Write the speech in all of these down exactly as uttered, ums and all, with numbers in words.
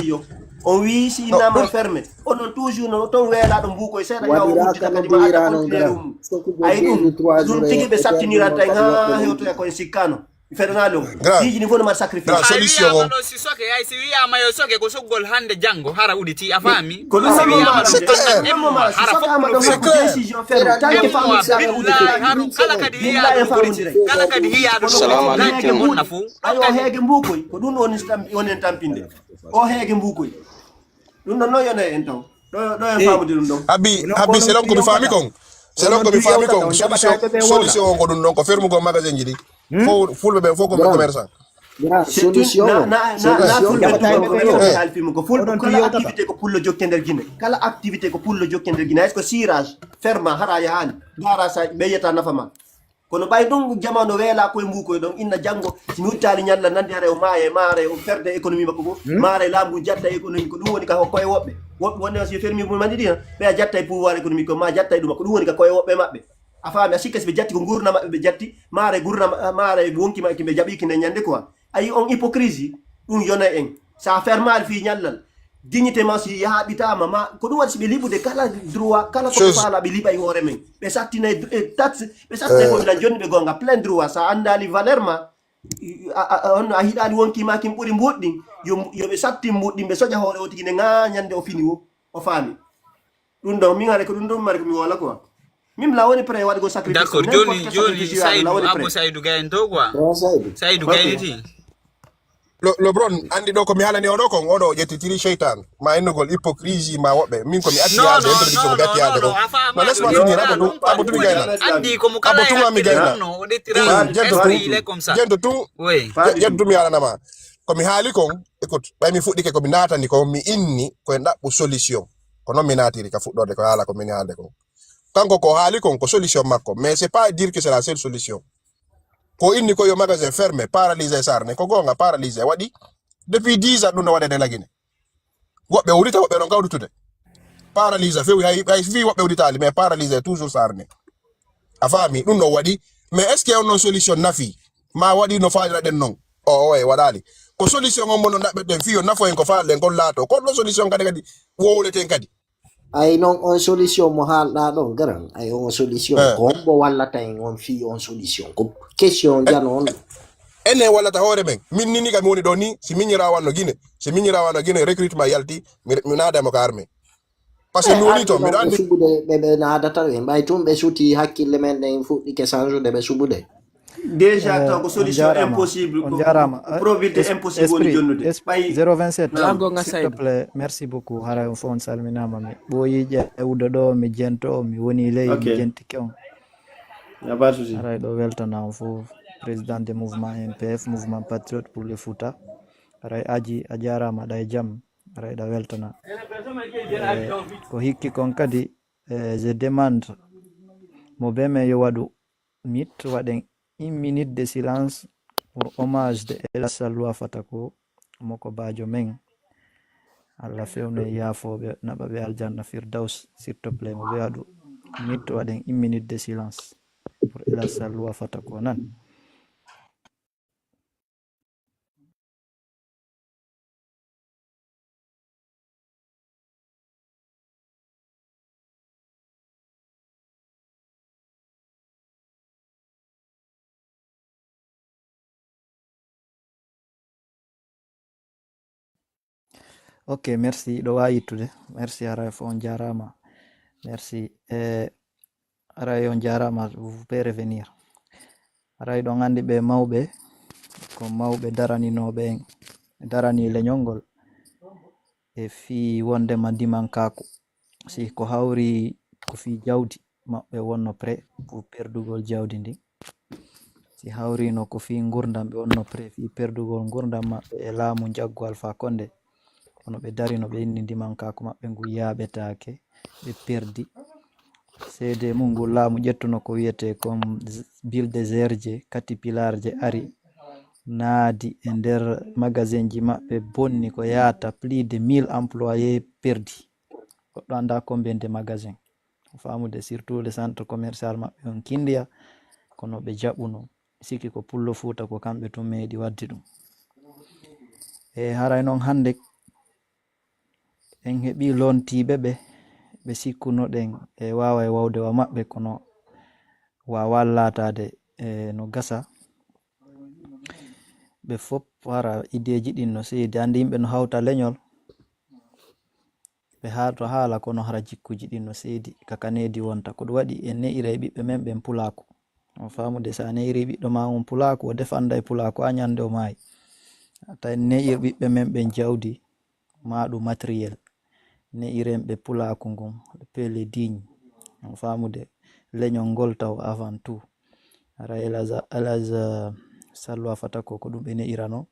yo. On wii si innama ferme. Onon toujours no ton weelaaɗo mbuukoy seeɗa yaw. Waɗiraaka no mbiyiraa non gara. Soko ay ɗum ɗum tigi ɓe sattinirata en haa hewtoya koye sikkano. Fernando, piiji ni fof no mari sacrifice. Hay solution o. Wiyama ɗo si soke, hay si wiyama yo soke ko soggol hannde janngo, hara uditi, a faami? Ko ɗum wonno maaro. Hara fof ɗum soke. Décision ferme. Tan ko faami sa ko uditi. Kala kadi hiyaɗo ko uditi. Kala kadi hiyaɗo ko uditi. Salamu aleykum. Ayo heege mbuukoy, ko ɗum woni tam-, wonen tampinde. O heege mbuukoy. Ɗum ɗon noon yona en taw. Ɗo, ɗo en faamudi ɗum ɗon. Abi, abi, selon ko mi faami kon. Selon ko mi faami kon. Solution, solution on ko ɗum ɗon, ko fermugol magasin ji ɗi. Fof, fulɓe ɓen fof ko ɓe commerçant. Solution na, na, na, na fulɓe tuma ko ɓe alfima ko fulɓe kala activité ko pullo jokke nder Guinée. Kala activité ko pullo jokke nder Guinée. Est-ce que cirage, ferma, hara yahaani. Ndaara sa ɓe yiyata nafa ma. Kono ɓay ɗum jamanu weela koye mbuukoy ɗon, inna janngo, si mi huttaali ñalla nandi hara o maaya, maara o perde économie makko ko, maara laamu ngu jatta économie ko, ɗum woni ka koye woɓɓe. Woɓɓe wonde si fermi mum mandi ɗina, ɓe a jatta e pouvoir économique ko, ma jatta e ɗuma ko, ɗum woni ka koye woɓɓe maɓɓe. A faami, a sikka si ɓe jatti ko ngurna maɓɓe ɓe jatti, maara gurna, maara wonki maɓɓe ɓe jaɓi kinde ñande quoi. Ayi on hypocrisie, ɗum yona en. Sa fermaali fii ñallal, dignité ma si yaaɓitaama, ma ko ɗum waɗi si ɓe liɓude kala droit, kala ko ɓe faala, ɓe liɓa e hoore men. Ɓe sattina e, e taxe, ɓe sattina e ko milan jonni ɓe gonga plein droit. Sa andaali valeur ma, a, a, a, on a hiɗaali wonki ma kin ɓuri mbuɗɗin, yo, yo ɓe sattin mbuɗɗin, ɓe soƴa hoore o tigi ne ŋaa ñande o fini wo, o faami. Ɗum ɗon, min haɗa ko ɗum ɗon mari ko mi woola quoi. Min la woni prêt waɗugo sacrifice. D'accord, joni, joni Saydu, Abou Saydu Gayen to quoi. Saydu Gayen ti. Lo, lo bron, andi ɗo ko mi haalani oɗo kon, oɗo o ƴettitiri seytan, ma innugol hypocrisie ma woɓɓe. Min ko mi acci yaade introduction ko ɓe acci yaade kon. No, laisse-moi finir, abo tu, abo tu mi gayna. Andi ko mo kala abo tu ma mi gayna. Jento tu, jento tu, jento tu mi haalanama. Ko mi haali kon, écoute, ɓay mi fuɗɗike ko mi naatani kon, mi inni ko en ɗaɓɓu solution. Ko non mi naatiri ka fuɗɗorde ko haala ko min haalde kon. Kanko ko haali kon ko solution makko, mais c'est pas dire que c'est la seule solution. Ko inni ko yo magasin fermé, paralysé sarne, ko gonga paralysé waɗi depuis dix ans ɗum no waɗede lagine. Woɓɓe udita, woɓɓe no gawdutude. Paralysé fewi hay, hay fii woɓɓe uditaali, mais paralysé toujours sarne. A faami, ɗum no waɗi, mais est-ce que on non solution nafi? Ma waɗi no faaliraɗen non? O, o, e waɗaali. Ko solution on mo no ɗaɓɓeten fii yo nafo en ko faalɗen kon laato. Kon no solution kadi kadi wowleten kadi. Ay non on solution mo haalɗa ɗon garan, ay on solution. Eh. Ko hombo wallata en on fii on solution? Ko question jano on. Enen wallata hoore men. Min nini kam mi woni ɗo ni, si miñira wanno Gine, si miñira wanno Gine, recrutement yalti, mi, mi naada mo ka armée. Parce que mi woni to, miɗo andi. Suɓude, ɓe, ɓe naadata ɓe, ɓay tun ɓe suti hakkille men ɗen fuɗɗike sansude ɓe suɓude. Déjà, eh, taw ko solution impossible, on ko, jarama, ko probabilité impossible woni jonnude. Ɓay zéro vingt-sept. S'il te plaît, merci beaucoup. Haray on fof on salminama. Mi ɓooyi ƴewde ɗo, mi jento, mi woni ley, mi jentike on. Y a pas de souci. Haray ɗo weltana on fof. Président de mouvement M P F, Mouvement Patriote pour le Fouta. Haray aji a jarama ɗa e jam. Haray ɗa weltana. Eh, ko hikki kon kadi, eh, je demande mo be men yo waɗu mit waɗen une minute de silence pour hommage de Elas Salwa Fatako, mo ko baajo men. Allah fewno e yaafooɓe, naɓa ɓe aljanna Firdaus, s'il te plaît, mo ɓe waɗu mit waɗen une minute de silence pour Elas Salwa Fatako nan. Ok, merci. Ɗo waawi yittude. Merci, haray fof on jaaraama. Merci. Eh, haray on jaaraama, vous pouvez revenir. Haray ɗon anndi ɓe mawɓe, ko mawɓe daraninooɓe en, darani leñol ngol. E fii wondema ndimankaaku, si ko hawri ko fii jawdi, maɓɓe wonno prêt pour perdugol jawdi ndin. Si hawrino ko fii ngurndam, ɓe wonno prêt fii perdugol ngurndam maɓɓe e laamu njaggu Alpha Condé. Kono ɓe darino, ɓe inni ndimankaaku maɓɓe ngu yaaɓetaake, ɓe perdi. Seede mum ngu laamu ƴettuno ko wiyetee comme z-, bulldozer je, caterpillar je ari, naadi e nder magasin ji maɓɓe, bonni ko yaata plus de mille employés perdi. Goɗɗo anndaa combien de magasin. Faamude surtout le centre commercial maɓɓe on Kindiya, kono ɓe jaɓuno. Sikki ko Pullo Fuuta ko kamɓe tun meeɗi waɗde ɗum. E haray noon hannde En heɓii loontiiɓe ɓe, ɓe sikkunoɗen e waaway wawde wa maɓɓe, kono waawaa laataade e no gasa. Ɓe fof hara ideeji ɗin no seedi. Anndi yimɓe no hawta leñol, ɓe haalto haala, kono hara jikkuuji ɗin no seedi, ka kaneedi wonta. Ko ɗum waɗi en ne'ira e ɓiɓɓe men ɓen pulaaku. On faamude, so a ne'iri ɓiɗɗo maa on pulaaku, o defanda e pulaaku, a ñande o maayi. Tawi ne'ir ɓiɓɓe men ɓen jawdi, maa ɗum matériel. Ne'iren ɓe pulaaku ngun, le peuple digne. On faamude, leñol ngol taw avant tout. Hara Elhadj, Elhadj, eh, Sallu Afata ko, ko ɗum ɓe ne'irano,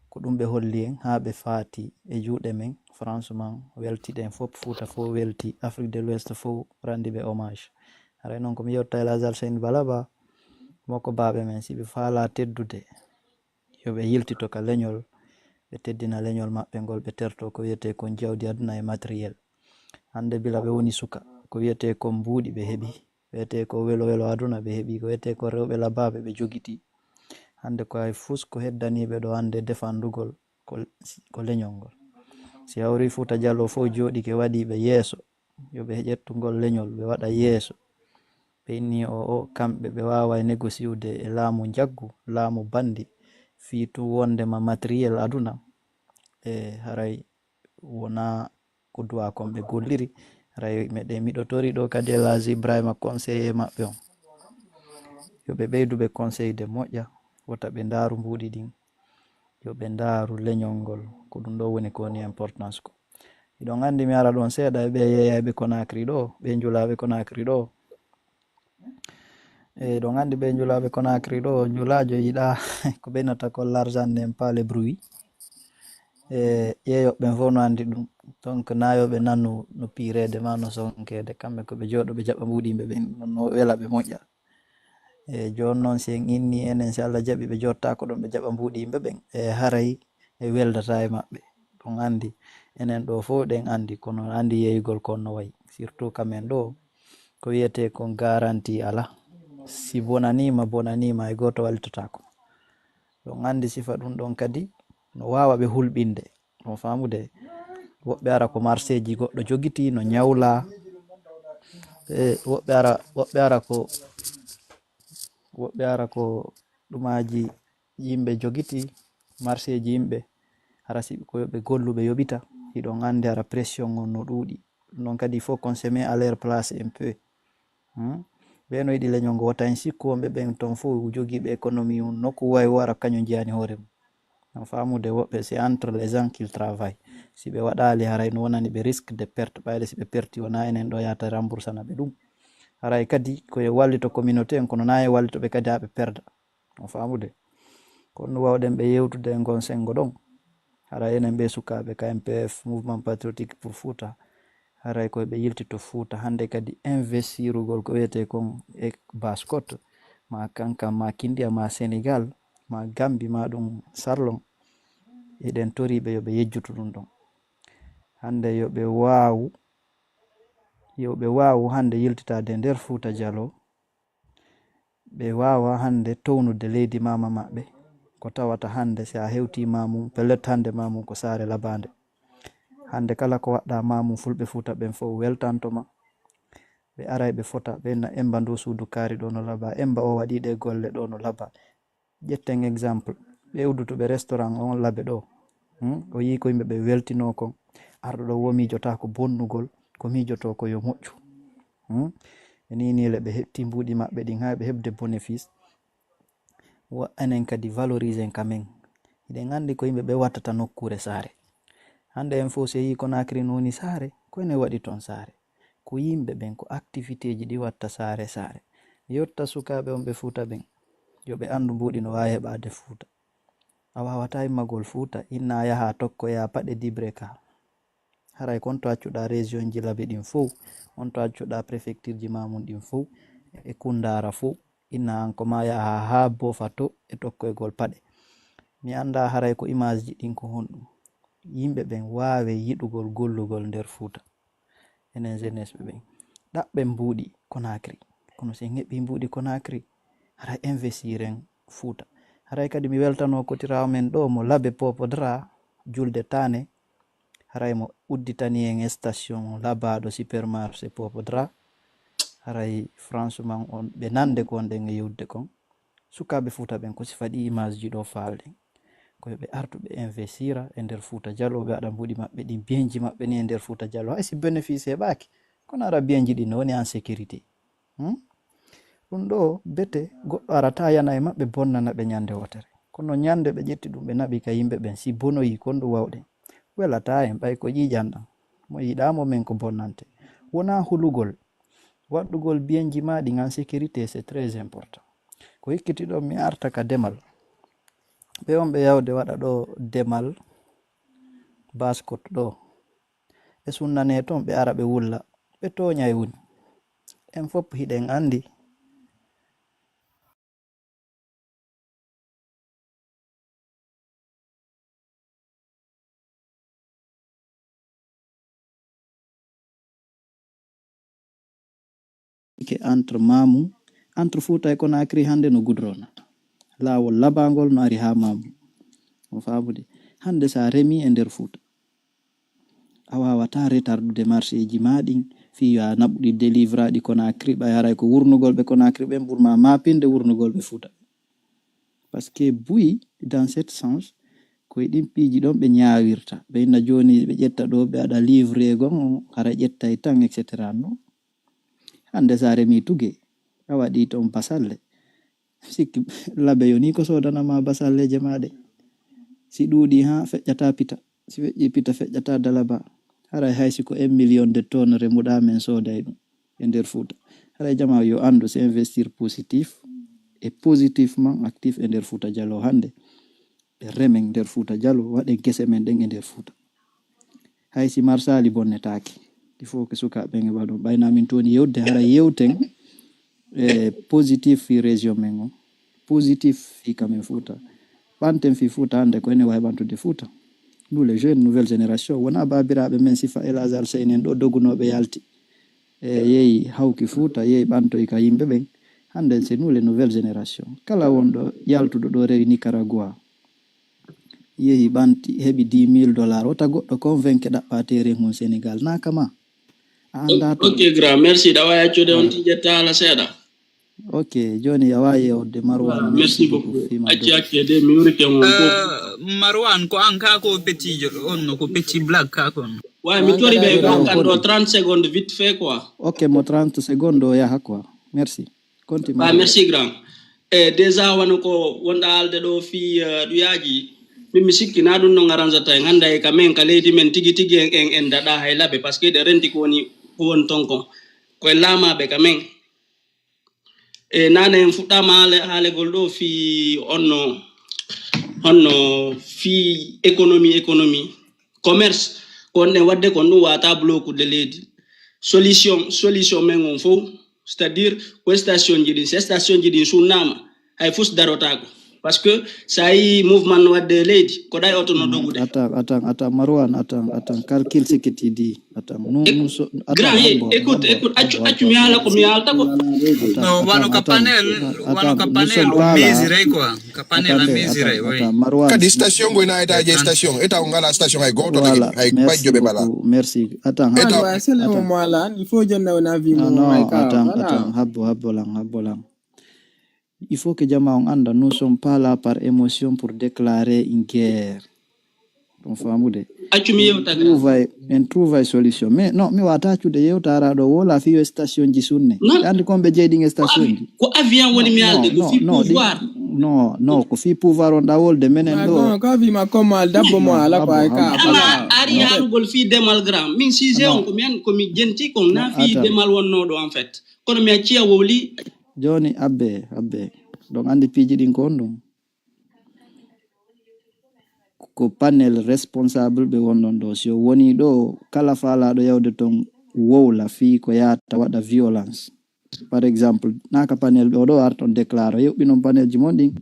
ko ɗum ɓe holli en, haa ɓe faati e juuɗe men. Franchement, weltiɗen fof, Fuuta fof welti, Afrique de l'Ouest fof randi ɓe hommage. Haray noon ko mi yewta Elhadj Alseyni Bala Ba, mo ko baaɓe men, si ɓe faalaa teddude, yo ɓe yiltito ka leñol, ɓe teddina leñol maɓɓe ngol, ɓe terto ko wiyetee kon jawdi aduna e matériel. Hannde bila ɓe woni suka, ko wiyetee kon mbuuɗi ɓe heɓi, wiyetee ko welo welo aduna ɓe heɓi, ko wiyetee ko rewɓe labaaɓe ɓe jogitii. Hannde ko hay fus ko heddaniiɓe ɗo hannde defandugol ko, ko leñol ngol. Si hawri Fuuta Jallo fof jooɗike waɗiiɓe yeeso, yo ɓe ƴettu ngol leñol, ɓe waɗa yeeso. Ɓe inni o, o, kamɓe ɓe waaway négociude e laamu njaggu, laamu banndi, fii tun wondema matériel aduna, e haray wonaa ko duwaa kon ɓe golliri. Haray meɗen, miɗo tori ɗo kadi Elhadj Ibrahima, conseiller maɓɓe on. Yo ɓe ɓeydu ɓe conseil de moƴƴa, wota ɓe ndaaru mbuuɗi ɗin. Yo ɓe ndaaru leñol ngol, ko ɗum ɗo woni ko woni importance ko. Hiɗon anndi mi ara ɗon seeɗa e ɓe yeeyayɓe Conakry ɗo, ɓe njulaaɓe Conakry ɗo. E ɗon anndi ɓe njulaaɓe Conakry ɗo, njulaajo yiɗaa ko ɓe nata ko l'argent n'aime pas le bruit. E yeeyooɓe ɓen fof no anndi ɗum. Donc, naayooɓe nanu no piireede ma no sonkeede, kamɓe ko ɓe jooɗo ɓe jaɓa mbuuɗi yimɓe ɓen, no wela ɓe moƴƴa. E jooni noon, si en inni enen, si Allah jaɓi, ɓe jooɗtaako ɗon, ɓe jaɓa mbuuɗi yimɓe ɓen, e haray e weldataa e maɓɓe. Ɗum anndi, enen ɗo fof ɗen anndi, kono anndi yeeyugol kon no wayi. Surtout ka men ɗo, ko wiyetee kon garanti alaa. Si bonaniima, bonaniima, hay gooto wallitotaako. Ɗum anndi sifa ɗum ɗon kadi no waawa ɓe hulɓinde. On faamude? Woɓɓe ara ko marseeji goɗɗo jogitii, no ñawla. E woɓɓe ara, woɓɓe ara ko, woɓɓe ara ko ɗumaaji yimɓe jogitii, marseeji yimɓe. Hara si ko yo ɓe gollu, ɓe yoɓita. Hiɗon anndi hara pression on no ɗuuɗi. Ɗum ɗon kadi, il faut qu'on se met à leur place un peu. Hmm? Ɓe no yiɗi leñol ngo, wota en sikku wonɓe ɓen ton fof jogiiɓe économie on nokku way o ara kañum jeyani hoore mum. On faamude, woɓɓe, c'est entre les gens qu'ils travaillent. Si ɓe waɗaali, haray no wonani ɓe risque de perte, ɓayde si ɓe perti, wona enen ɗo yahata rembourse na ɓe ɗum. Haray kadi ko yo wallito communauté en, kono na e wallito ɓe kadi haa ɓe perda. On faamude? Ko ɗum wawɗen ɓe yewtude e ngon sengo ɗon. Haray enen ɓe sukaaɓe ka M P F, Mouvement Patriotique pour Fouta, haray koye ɓe yiltito Fouta. Hannde kadi investirugol ko wiyetee kon e Basse-Côte, ma Kankan, ma Kindia, ma Sénégal, ma Gambie, ma ɗum Sarlon, eɗen tori ɓe yo ɓe yejjutu ɗum ɗon. Hannde yo ɓe waawu, yo ɓe waawu hannde yiltitaade nder Fouta Jaloo, ɓe waawa hannde townude leydi maama maɓɓe, ko tawata hannde si a hewtii maamum, pellet, hannde maamum ko saare labaande. Hannde kala ko waɗɗaa maamum, Fulɓe Fuuta ɓen fof weltanto ma. Ɓe aray ɓe fota, ɓe na Emba ndu suudu kaari ɗo no laba, Emba o waɗii ɗe golle ɗo no laba. Ƴetten exemple, ɓe uddutuɓe restaurant on labe ɗo. Hmm? O yii ko yimɓe ɓe weltinoo kon. Arɗo ɗo wo miijotaako bonnugol, ko miijotoo ko yo moƴƴu. Hmm? E nii nii le ɓe heɓti mbuuɗi maɓɓe ɗin, haa ɓe heɓde bénéfice. Wo enen kadi valoriser en ka men. Hiɗen anndi ko yimɓe ɓe wattata nokkuure saare. Hannde en fof, si yii Conakry no woni saare, ko enen waɗi toon saare. Ko yimɓe ɓen, ko activité ji ɗi watta saare saare. Yotta sukaaɓe on ɓe Fuuta ɓen, yo ɓe anndu mbuuɗi no waawi heɓaade Fuuta. A waawataa immagol Fuuta, inna a yaha tokkoya paɗe dibre ka. Haray ko on to accuɗaa région ji labe ɗin fof, on to accuɗaa préfecture ji maamum ɗin fof, e Koundara fof, inna an ko ma yaha haa Bofa to e tokkoygol paɗe. Mi anndaa haray ko image ji ɗin ko honɗum. Yimɓe ɓen waawe yiɗugol gollugol nder Fuuta. Enen jeunesse ɓe ɓen. Ɗaɓɓen mbuuɗi Conakry. Kono si en heɓii mbuuɗi Conakry, haray investiren Fuuta. Haray kadi mi weltanoo kotiraawo men ɗo mo Labe Popodra, Julde Taane. Haray mo udditani en station labaaɗo supermarché Popodra. Haray franchement on ɓe nande ko on ɗen e yewtude kon. Sukaaɓe Fuuta ɓen ko si faɗi image ji ɗo faalɗen. Ko yo ɓe artu ɓe investira e nder Fuuta Jaloo, ɓe waɗa mbuɗi maɓɓe ɗin, bienji maɓɓe ni e nder Fuuta Jaloo. Hay si bénéfice heɓaaki, kono ara bienji ɗin no woni en sécurité. Hmm? Ɗum ɗo bete goɗɗo arata yana e maɓɓe bonnana ɓe ñande wootere. Kono ñande ɓe ƴetti ɗum ɓe naɓi ka yimɓe ɓen, si bonoyi kon ɗum wawɗen. Welata en ɓay ko ƴiiƴan ɗan. Mo yiɗaa mo men ko bonnante. Wonaa hulugol. Waɗɗugol bienji maa ɗin en sécurité, c'est très important. Ko hikkiti ɗon mi arta ka demal. Ɓe on ɓe yawde waɗa ɗo demal Baskot ɗo. Ɓe sunnanee ton, ɓe ara ɓe wulla. Ɓe tooñay woni. En fof hiɗen anndi. Ke entre Mamu, entre Fuuta e Conakry hannde no goudronnata. Laawol labangol no ari haa Mamu. On faamude. Hannde sa remi e nder Fuuta, a waawata retardude marché ji maa ɗin, fii yo a naɓuɗi délivraaɗi Conakry, ɓay haray ko wurnugol ɓe Conakry ɓen ɓurma maapinde wurnugol ɓe Fuuta. Parce que buy dans cette sens, ko e ɗin piiji ɗon ɓe ñaawirta. Ɓe inna jooni ɓe ƴetta ɗo, ɓe aɗa livre gon, hara ƴettay tan, et cetera. Non. Hannde sa remi tuge, a waɗi ton basalle. Sikki labe yo ni ko soodana ma basalleje maa ɗe. Si ɗuuɗi haa feƴƴata pita. Si feƴƴi pita feƴƴata dalaba. Haray hay si ko un million de tonnes remuɗa men sooday ɗum e nder Fuuta. Haray jama yo anndu c'est investir positif et positivement actif e nder Fuuta Jaloo hannde. Ɓe remen nder Fuuta Jaloo, waɗen gese men ɗen e nder Fuuta. Hay si marsaali bonnetaake. Il faut que sukaaɓe ɓen e waɗo. Ɓayna min tooni yewde hara yewten e positif fii région men o. Positif fii kamen Fuuta. Ɓanten fii Fuuta hannde ko enen wawi ɓantude Fuuta. Nous les jeunes, nouvelle génération. Wona baabiraaɓe men sifa El Hadj Alseyni en ɗo dogunooɓe yalti. E yehi hawki Fuuta, yehi ɓantoy ka yimɓe ɓen. Hannde c'est nous les nouvelles générations. Kala wonɗo yaltuɗo ɗo rewi Nicaragua. Yehi ɓanti, heɓi dix mille dollars. Wota goɗɗo convainque ɗaɓɓa terrain hun Sénégal. Na kama. A annda to. Ok, grand. Merci. Ɗa wawi accude on tijetta haala seeɗa. Ok, jooni a wawi yewde Marwan. Voilà, merci beaucoup. Acci, acci, de mi wurike on fof. Euh, Marwan, ko an ka ko pettijo on, no ko petit black ka kon. Wawi mi tori ɓe kan ɗo trente secondes vite fait quoi. Ok, mo trente secondes o yaha quoi. Merci. Continue. Ba, merci grand. E déjà wano ko wonɗa haalde ɗo fii eh, ɗuyaaji, min mi sikki na ɗum no ngaranzata en hannde e ka men ka leydi men tigi tigi en en en daɗa hay labe parce que ɗe renti ko woni ko woni ton kon. Ko e laamaaɓe ka men. E nane en fuɗɗaama haale haalegol ɗo fii honno honno fii économie économie commerce ko on ɗen waɗde kon ɗum wata blokude leydi. Solution solution men on fof c'est à dire ko station ji ɗin so station ji ɗin sunnaama hay fus darotako. Parce que so a yii mouvement no waɗde e leydi ko ɗay oto no dogude. Attends, attends, attends, Marwan, attends, attends, calcul ce que tu dis. Attends, nous, nous so- attends, grand hey, habbo, écoute habbo, écoute accu habbo, accu mi haala ko mi haalta ko. No wano ka panel wano ka panel o mesiray quoi. Ka panel a mesiray oui. Attends, Marwan. Kadi station go ina eta je station eta o ngala station hay goto tagi hay bajjo be bala. Merci. Attends. Eta wa sele mo mala il faut jonna wona vi mo. Non, attends, attends, habbo habbo lan habbo lan. Il faut que jama on anda nous sommes pas là par émotion pour déclarer une guerre. Ɗum faamude. Accu mi yewta en trouve en trouve solution mais non mi wata accude yewtara ɗo wola fi yo station ji sunne. Andi kon ɓe jeeɗi e station ji. Ko avion woni mi alde ko fi pouvoir. Non non ko fi pouvoir on ɗa wolde menen ɗo. Ko avi ma comme al dabbo mo ala ko ay ka. Amma ari haalugol fi demal grand min sujet on ko mi an ko mi jenti kon na fi demal wonno ɗo en fait kono mi acci a wowli. Joni abbe abbe ɗon andi piiji ɗin ko on ɗum. Ko panel responsable ɓe wonɗon ɗo si o woni ɗo kala faalaɗo yawde ton wowla fii ko yahata waɗa violence. Par exemple naka panel ɓe oɗo arton déclare yoɓɓinon panelji mon ɗin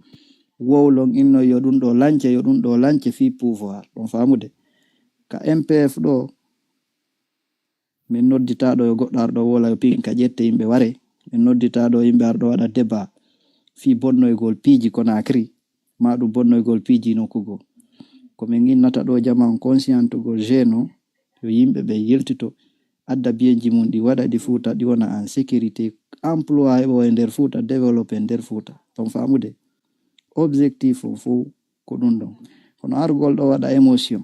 wowlon inno yo ɗum ɗo lance yo ɗum ɗo lance fii pouvoir ɗon famude ka mpf ɗo. Min nodditaɗo yo goɗɗo arɗo wola yo piin ka ƴette yimɓe ware. Min nodditaɗo yimɓe arɗo waɗa débat fii bonnoygol piiji Conakry ma ɗum bonnoygol piiji nokku goo. Ko min innata ɗo jama on conscientugol jeune o Yo yimɓe ɓe yiltito, adda biyeeji mum ɗi waɗa ɗi Fuuta, ɗi wona en sécurité, emploi heɓo e nder Fuuta, développé nder Fuuta. On faamude? Objectif on fof ko ɗum ɗon. Kono argol ɗo waɗa émotion.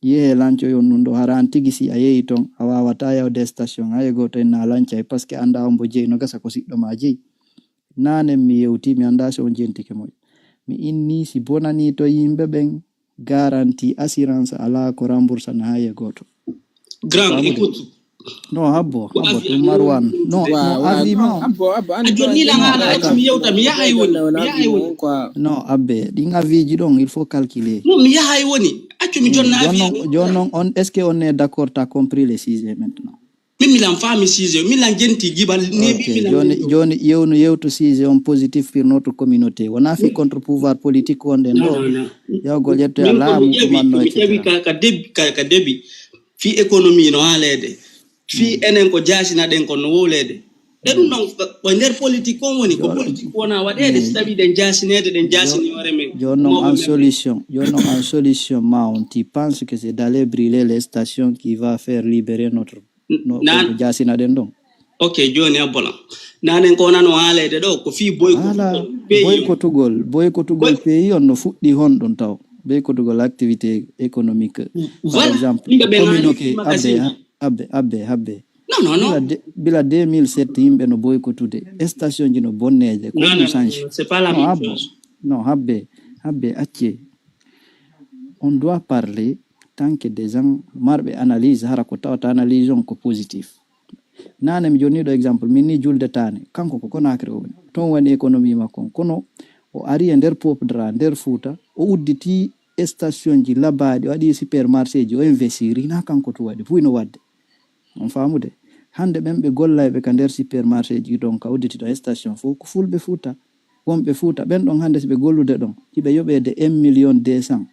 Yehe lancoyon ɗum ɗo, hara an tigi si a yehi ton, a waawata yawde station, hay gooto en na lancay, parce que annda on mbo jeyi no gasa ko siɗɗo ma jeyi. Nanen mi yewti, mi annda si on jentike moƴƴo. Mi inni si bonani to yimɓe ɓen, garanti, assurance alaa ko rembourse na hay gooto. Grand, écoute. Non, habbo, habbo, tu Marwan. Non, non, avis ma. Habbo, habbo, a jonni la haala, accu mi yewta, mi yahay woni, mi yahay woni. Non, abbe, ɗin avis ji ɗon, il faut calculer. Non, mi yahay woni, accu mi jonna avis. Jonon, on, est-ce que on est d'accord, t'as compris le sujet maintenant? Min milan faami sujet, milan jenti gibal, ne bi milan. Joni, joni yewnu yewtu sujet on positif pour notre communauté. Wona fi contre pouvoir politique on den ɗo. Yawgol ƴettoya laamu ɗumanno, et cetera. Ka, ka debi, ka, ka debi. Fii économie no haaleede. Fii enen ko jaasinaɗen kon no wowleede. E ɗum ɗon ko e nder politique on woni, ko politique wona waɗeede, si tawi ɗen jaasineede, ɗen jaasini hoore men. Jooni noon en solution, jooni noon en solution ma on, tu penses que c'est d'aller brûler les stations qui va faire libérer notre, no, ko jaasinaɗen ɗon? Ok, jooni a bolan. Nanen ko wonano haaleede ɗo, ko fii boykotugol pays on. Boykotugol, boykotugol pays on no fuɗɗi honɗon taw? Boykotugol activité économique, par exemple, communiqué, abbe, abbe, abbe, abbe. Non, non, non. Bila, de, bila deux mille sept yimɓe no boycottude, station ji no bonneeje, ko ɗum change. C'est pas la même chose. Non, habbe, habbe, acce. On doit parler tant que des gens marɓe analyse, hara ko tawata analyse on ko positif. Nane mi jonni ɗo exemple, min ni julde tane, kanko ko Conakry o woni. Ton woni économie makko on. Kono o ari e nder Popdra, nder Fouta, o udditi station ji labaɗi, o waɗi supermarché ji, o investir, hina kanko tu waɗi, buy no wadde. On faamude? Hande ɓen ɓe gollayɓe ka nder supermarché ji ɗon, ka udditi ɗon station fof, ko fulɓe Fouta. Wonɓe Fouta, ɓen ɗon hande si ɓe gollude ɗon, hiɓe yoɓeede un million deux cent.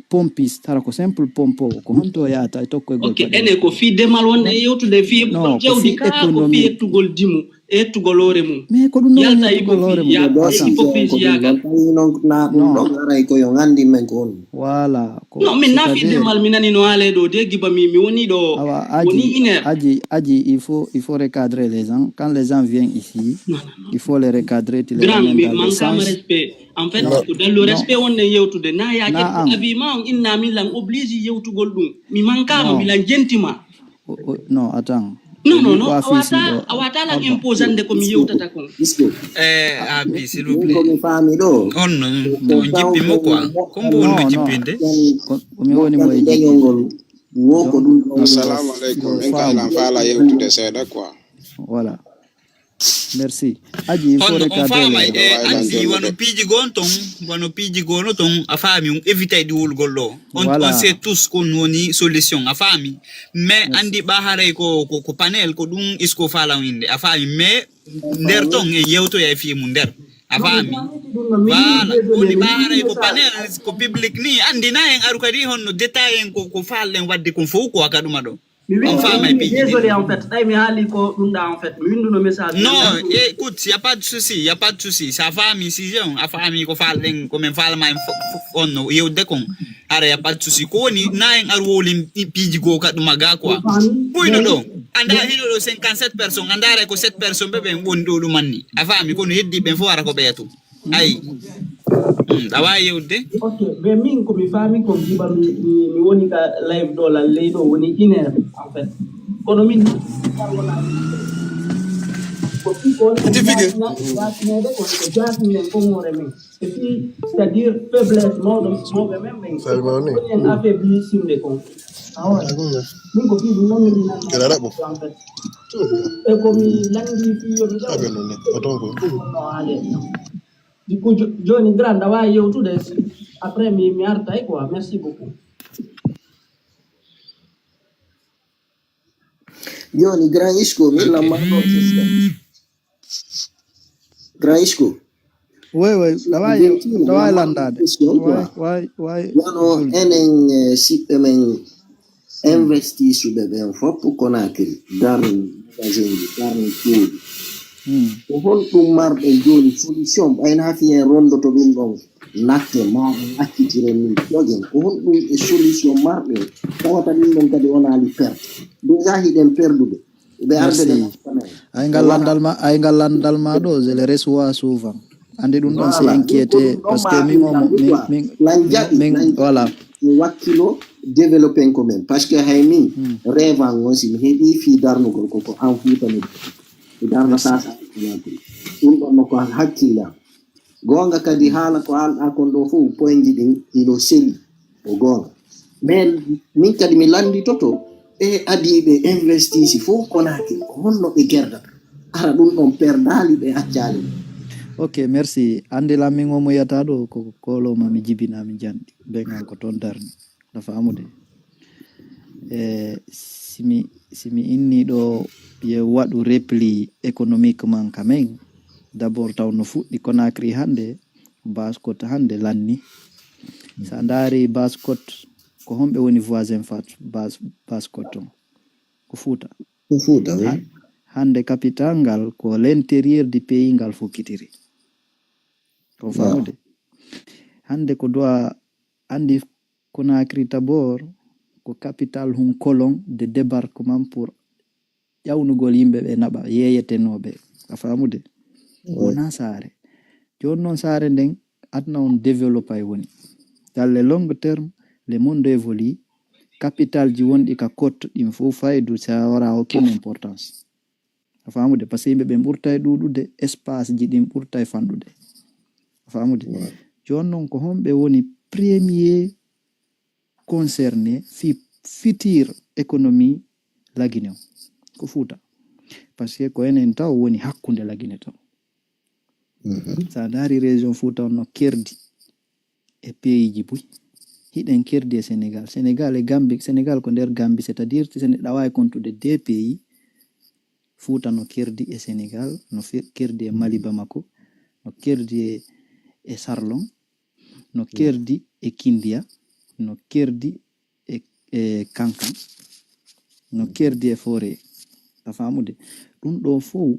Pompiste, hara ko simple pompowo, ko honto o yahata e tokkoygol. Ok, ene ko fii demal wonde yewtude fii jawdi ka, ko fii ettugol dimu. Ettugol hoore mum. Mais ko ɗum ɗon woni ettugol hoore mum. Yalta e hypocrisie, yalta e hypocrisie, yalta. Tawi noon na ɗum ɗon aray ko yo nganndi men ko honɗum. Voilà. Ko non, min na fii demal mi nani no haale ɗo de, giba mi, mi woni ɗo, awa, woni une heure. Aji, aji, il faut, il faut recadrer les gens. Quand les gens viennent ici, il faut les recadrer, tu les ramènes dans le sens. Grand, mi manque ma respect. En fait, ko dallo respect wonde yewtude. Na yaake abi ma on inna min lan oblige yewtugol ɗum. Mi manque ma, mi lan jenti ma. Non, attends. Non, non, non, a wata, a wata lan imposande ko mi yewtata kon. Eh, abi, s'il vous plaît. Ko mi faami ɗo. On no, no jippi mo quoi. Ko mbo on no jippinde. Ko mi woni mo e jippi. Wo ko ɗum ɗo. Assalamu alaikum. Min ka lan fala yewtude seeɗa quoi. Voilà. Merci. Aji, il faut recadrer. On faamay e anndi wano piiji goo ton, wano piiji goo no ton, a faami, on évitay ɗi wulgol ɗo. On, on sait tous ko woni solution, a faami. Mais anndi ɓa haray ko, ko, ko panel, ko ɗum isko faalan innde, a faami. Mais nder ton en yewtoya e fii mum nder, a faami. Voilà, woni ɓa haray ko panel, ko public ni, anndi na en aru kadi honno détail en ko, ko faalɗen waɗde kon fof ko ka ɗuma ɗo. Mi windi, désolé en fait, ɗay mi haali ko ɗum ɗa en fait, mi winduno message. Non, écoute, y a pas de souci, y a pas de souci. Sa faami sujet on, a faami ko faalɗen, ko min faalma en fof on no yewde kon. Ara y a pas de souci. Ko woni na en ar wowlin piiji goo ka ɗuma ga quoi. Ɓuyno ɗo. Anda hino ɗo cinquante-sept personnes, anda ara ko sept personnes ɓe ɓen woni ɗo ɗumanni. A faami, kono heddi ɓen fof ara ko ɓeya to. Ayi. Hmm, a waawi yewtude? Ok, mais min ko mi faami ko giba mi, mi, mi woni ka live ɗo lalley ɗo woni une heure, en fait. Kono min ko fii ko woni ko jaasineede, ko ko jaasinen kon hoore men. E fii, c'est-à-dire faiblesse mawɗo mawɓe men ɓen. Woni en affaibli sinde kon. Awa. Min ko fii ɗum noon min nani. Kala raɓo. En fait. E ko mi lanndi fii yo mi jaw. Aɓe noon ne. O ton ko. Ɗum no haale. Du coup, jo-, jooni grand, a waawi yewtude. Après, mi, mi artay quoi. Merci beaucoup. Jooni grand Isco, mi lamma ɗo question. Grand Isco. Oui, oui, awa, awa landade. Question quoi. Wano enen, eh, siɓɓe men investi suɓe ɓen fof Conakry, darni magasin ji, darni cuuɗi. Hmm. Ko honɗum marɗen jooni solution? Ɓayna fiyen rondoto ɗum ɗon latte, ma en accitire min jogen. Ko honɗum e solution marɗen? Tawata ɗum ɗon kadi wonaali perte. Déjà hiɗen perdude. Ɓe arde ɓe Merci. Ay ngal landal ma, ay ngal landal ma ɗo, je le reçois souvent. Andi ɗum ɗon, c'est inquiété, parce que min o mo-, min, min, min, min, voilà. Mi wakkilo développer ko men, parce que hay min, hmm, rêve an on, si mi heɓi fii darnugol ko, ko an Fuuta mi, mi darnata sa. Ɗum ɗon no ko hakkillam. Goonga kadi, haala ko haalɗa kon ɗo fof, poinji ɗin ino seli, ko goonga. Mais min kadi mi lannditoto ɓe adiiɓe investisi fof Conakry, ko honno ɓe gerdata? Hara ɗum ɗon perdaali, ɓe accaali ɗum. Ok, merci. Andi lan min o mo yiyata ɗo ko kolo ma mi jibina mi janɗi. Ɓen an ko toon darni. A faamude? E, si mi, si mi inni ɗo, ye waɗu repli économique man quand même, d'abord taw no fuɗɗi Conakry hannde, Basse Côte hannde lanni. So a ndaari Basse Côte, ko homɓe woni voisin Fat-, Basse, Basse Côte on? Ko Fuuta. Ko Fuuta, oui. Ha-, hannde capital ngal ko l'intérieur du pays ngal fokkitiri. Ko faamude? Hannde ko doit andi Conakry d'abord ko capital hun colon de débarquement pour ƴawnugol yimɓe ɓe naɓa yeeyetenooɓe. A faamude? Wonaa saare. Jooni noon saare nden aduna on développé woni. Dans le long terme, le monde évolue. Capital ji wonɗi ka Côte ɗin fof faydu, ça aura aucune importance. A faamude? Parce que yimɓe ɓen ɓurtay ɗuuɗude, espace ji ɗin ɓurtay fanɗude. A faamude? Ouais. Jooni noon ko homɓe woni premier concerné fi future économie Lagine o? Ko Fuuta. Parce que ko enen taw woni hakkunde Lagine taw. Mhm. So a ndaari région Fuuta on no kerdi e pays ji buy. Hiɗen kerdi e Sénégal. Sénégal e Gambie, Sénégal ko nder Gambie, c'est-à-dire si neɗɗo waawi kontude deux pays, Fuuta no kerdi e Sénégal, no fe-, kerdi e Mali Bamako, no kerdi e, e Sarlon, no kerdi e Kindiya, no kerdi e, e Kankan, no kerdi e Fore. A faamude? Ɗum ɗo fow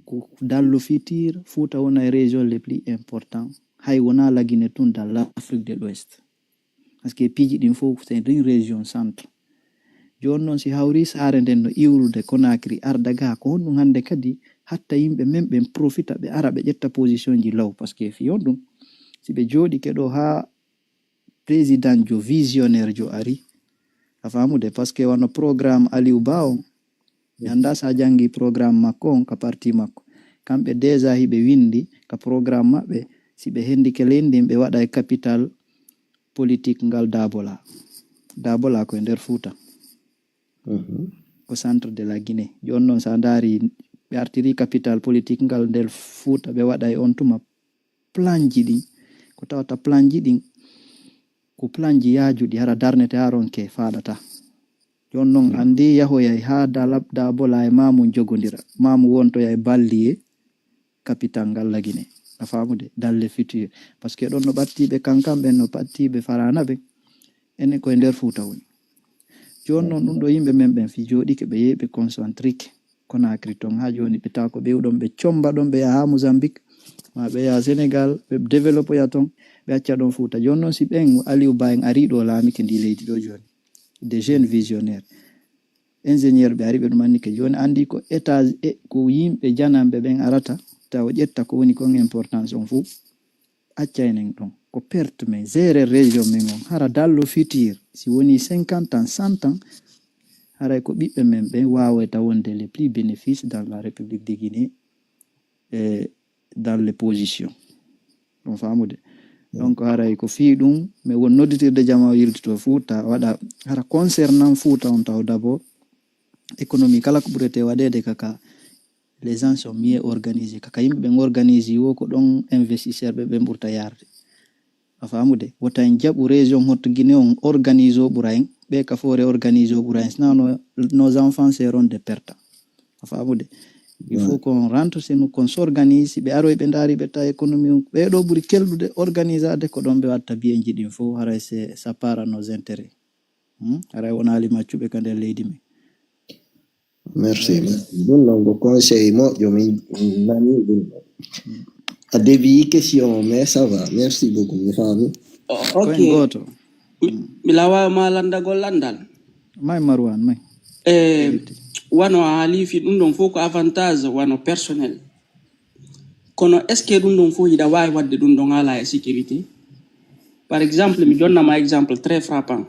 ko dans le futur, Fuuta wona e région les plus importants. Hay wona Lagine tun, dans l'Afrique de l'Ouest. Parce que piiji ɗin fof, c'est une région centre. Jooni noon, si hawri saare nden no iwrude Conakry, arda ga, ko honɗum hannde kadi hatta yimɓe men ɓen profita, ɓe ara, ɓe ƴetta position ji law? Parce que fi on ɗum, si ɓe jooɗike ɗo haa président jo, visionnaire jo ari, a faamude? Parce que wano programme Aliou Ba on, mi anndaa so a janngi programme makko on ka parti makko. Kamɓe déjà hiɓe winndi ka programme maɓɓe, si ɓe hendike leydi ndin, ɓe waɗa e capital politique ngal Dabola. Dabola ko e nder Fuuta. Mhm. Ko centre de la Guinée. Jooni noon, so a ndaari, ɓe artiri capital politique ngal nder Fuuta, ɓe waɗa e on tuma plan ji ɗin. Ko tawata plan ji ɗin, ko plan ji yaajuɗi, hara darnete haa ronke faaɗata. Jooni noon, mm, anndi yahoyay haa Dalab Dabola e Maamu jogondira. Maamu wontoya e balliye capital ngal Lagine. A faamude? Dans le futur. Parce que ɗon no ɓattiiɓe Kankan ɓen, no ɓattiiɓe Farana ɓen. Enen koye nder Fuuta woni. Jooni noon, ɗum ɗo yimɓe men ɓen, fi jooɗike, ɓe yehi, ɓe concentrike Conakry ton. Haa jooni, ɓe tawa ko ɓe ɗon, ɓe comba ɗon, ɓe yaha haa Mozambique, ma ɓe yaha Sénégal, ɓe développe ya ton, ɓe acca ɗon Fuuta. Jooni noon, si ɓen Aliou Ba en ari ɗo, laamike ndi leydi ɗo jooni, des jeunes visionnaires, ingénieur ɓe ari, ɓe ɗum annike. Jooni anndi ko étage, e ko yimɓe jananɓe ɓen arata, tawa ƴetta ko woni kon importance on fof, acca enen ɗon. Ko perte men, gérer région men on. Hara dans le futur, si woni cinquante ans, cent ans, haray ko ɓiɓɓe men ɓen waawayta wonde les plus bénéfices dans la République de Guinée, e dans les positions. Ɗum faamude. Mm. Donc, haray ko fii ɗum, mi won nodditirde jama o yiltito Fuuta, waɗa hara concernant Fuuta on taw d'abord, économie kala ko ɓurete waɗeede kaka, les gens sont mieux organisés. Kaka yimɓe ɓen organisé wo, ko ɗon investisseur ɓe ɓen ɓurta yarde. A faamude? Wota en jaɓu région hotto Guinée on organise o ɓura en. Ɓe ka Fore organise o ɓura en. Sinon, no, nos enfants seront de perte. A faamude? Il faut qu'on rentre, c'est nous qu'on s'organise. Si ɓe aroy, ɓe ndaari, ɓe tawa économie on, ɓe ɗo ɓuri kelɗude organisade, ko ɗon ɓe watta biyenji ɗin fof, haray c'est, ça part à nos intérêts. Hmm? Haray wonaali maccuɓe ka nder leydi men. Merci. Ɗum ɗon ko conseil moƴƴo, min nani ɗum ɗon. A devi question, mais ça va. Merci beaucoup, mi faami. Ok. Mi lawa ma landagol landal. May Marwan, may. E wano a haalifi ɗum ɗon fof ko avantage wano personnel. Kono est-ce que ɗum ɗon fof hiɗa waawi waɗde ɗum ɗon haala e sécurité? Par exemple, mi jonna ma exemple très frappant.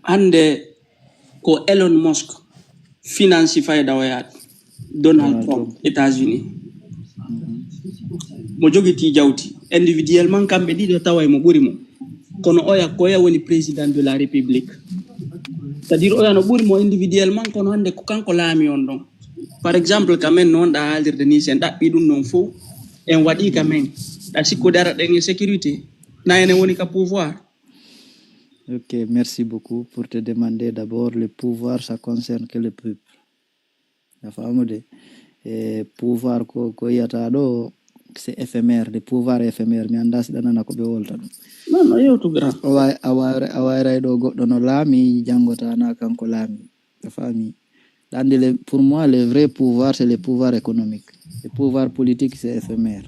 Hannde ko Elon Musk finance fayda oya Donald Trump, États-Unis. Mo jogiti jawdi individuellement, kamɓe ɗiɗo tawa mo ɓuri mo. Kono oya koya woni président de la république. C'est-à-dire oya no ɓuri mo individuellement, kono hannde ko kanko laami on ɗon. Par exemple, ka men noon ɗa haalirde ni, sen ɗaɓɓi ɗum ɗon fof, en waɗi ka men. Ɗa sikkude ara ɗen e sécurité, na ene woni ka pouvoir. Ok, merci beaucoup pour te demander d'abord le pouvoir, ça concerne que le peuple. A faamude? E pouvoir ko ko yiyata ɗo, c'est éphémère, le pouvoir est éphémère. Mi annda si ɗanana ko ɓe wolta ɗum. Non, non, yewtu grand. A wawi a wawi a wayray ɗo goɗɗo no laami janngota na kanko laami. A faami? Ɗande le pour moi le vrai pouvoir c'est le pouvoir économique. Le pouvoir politique c'est éphémère.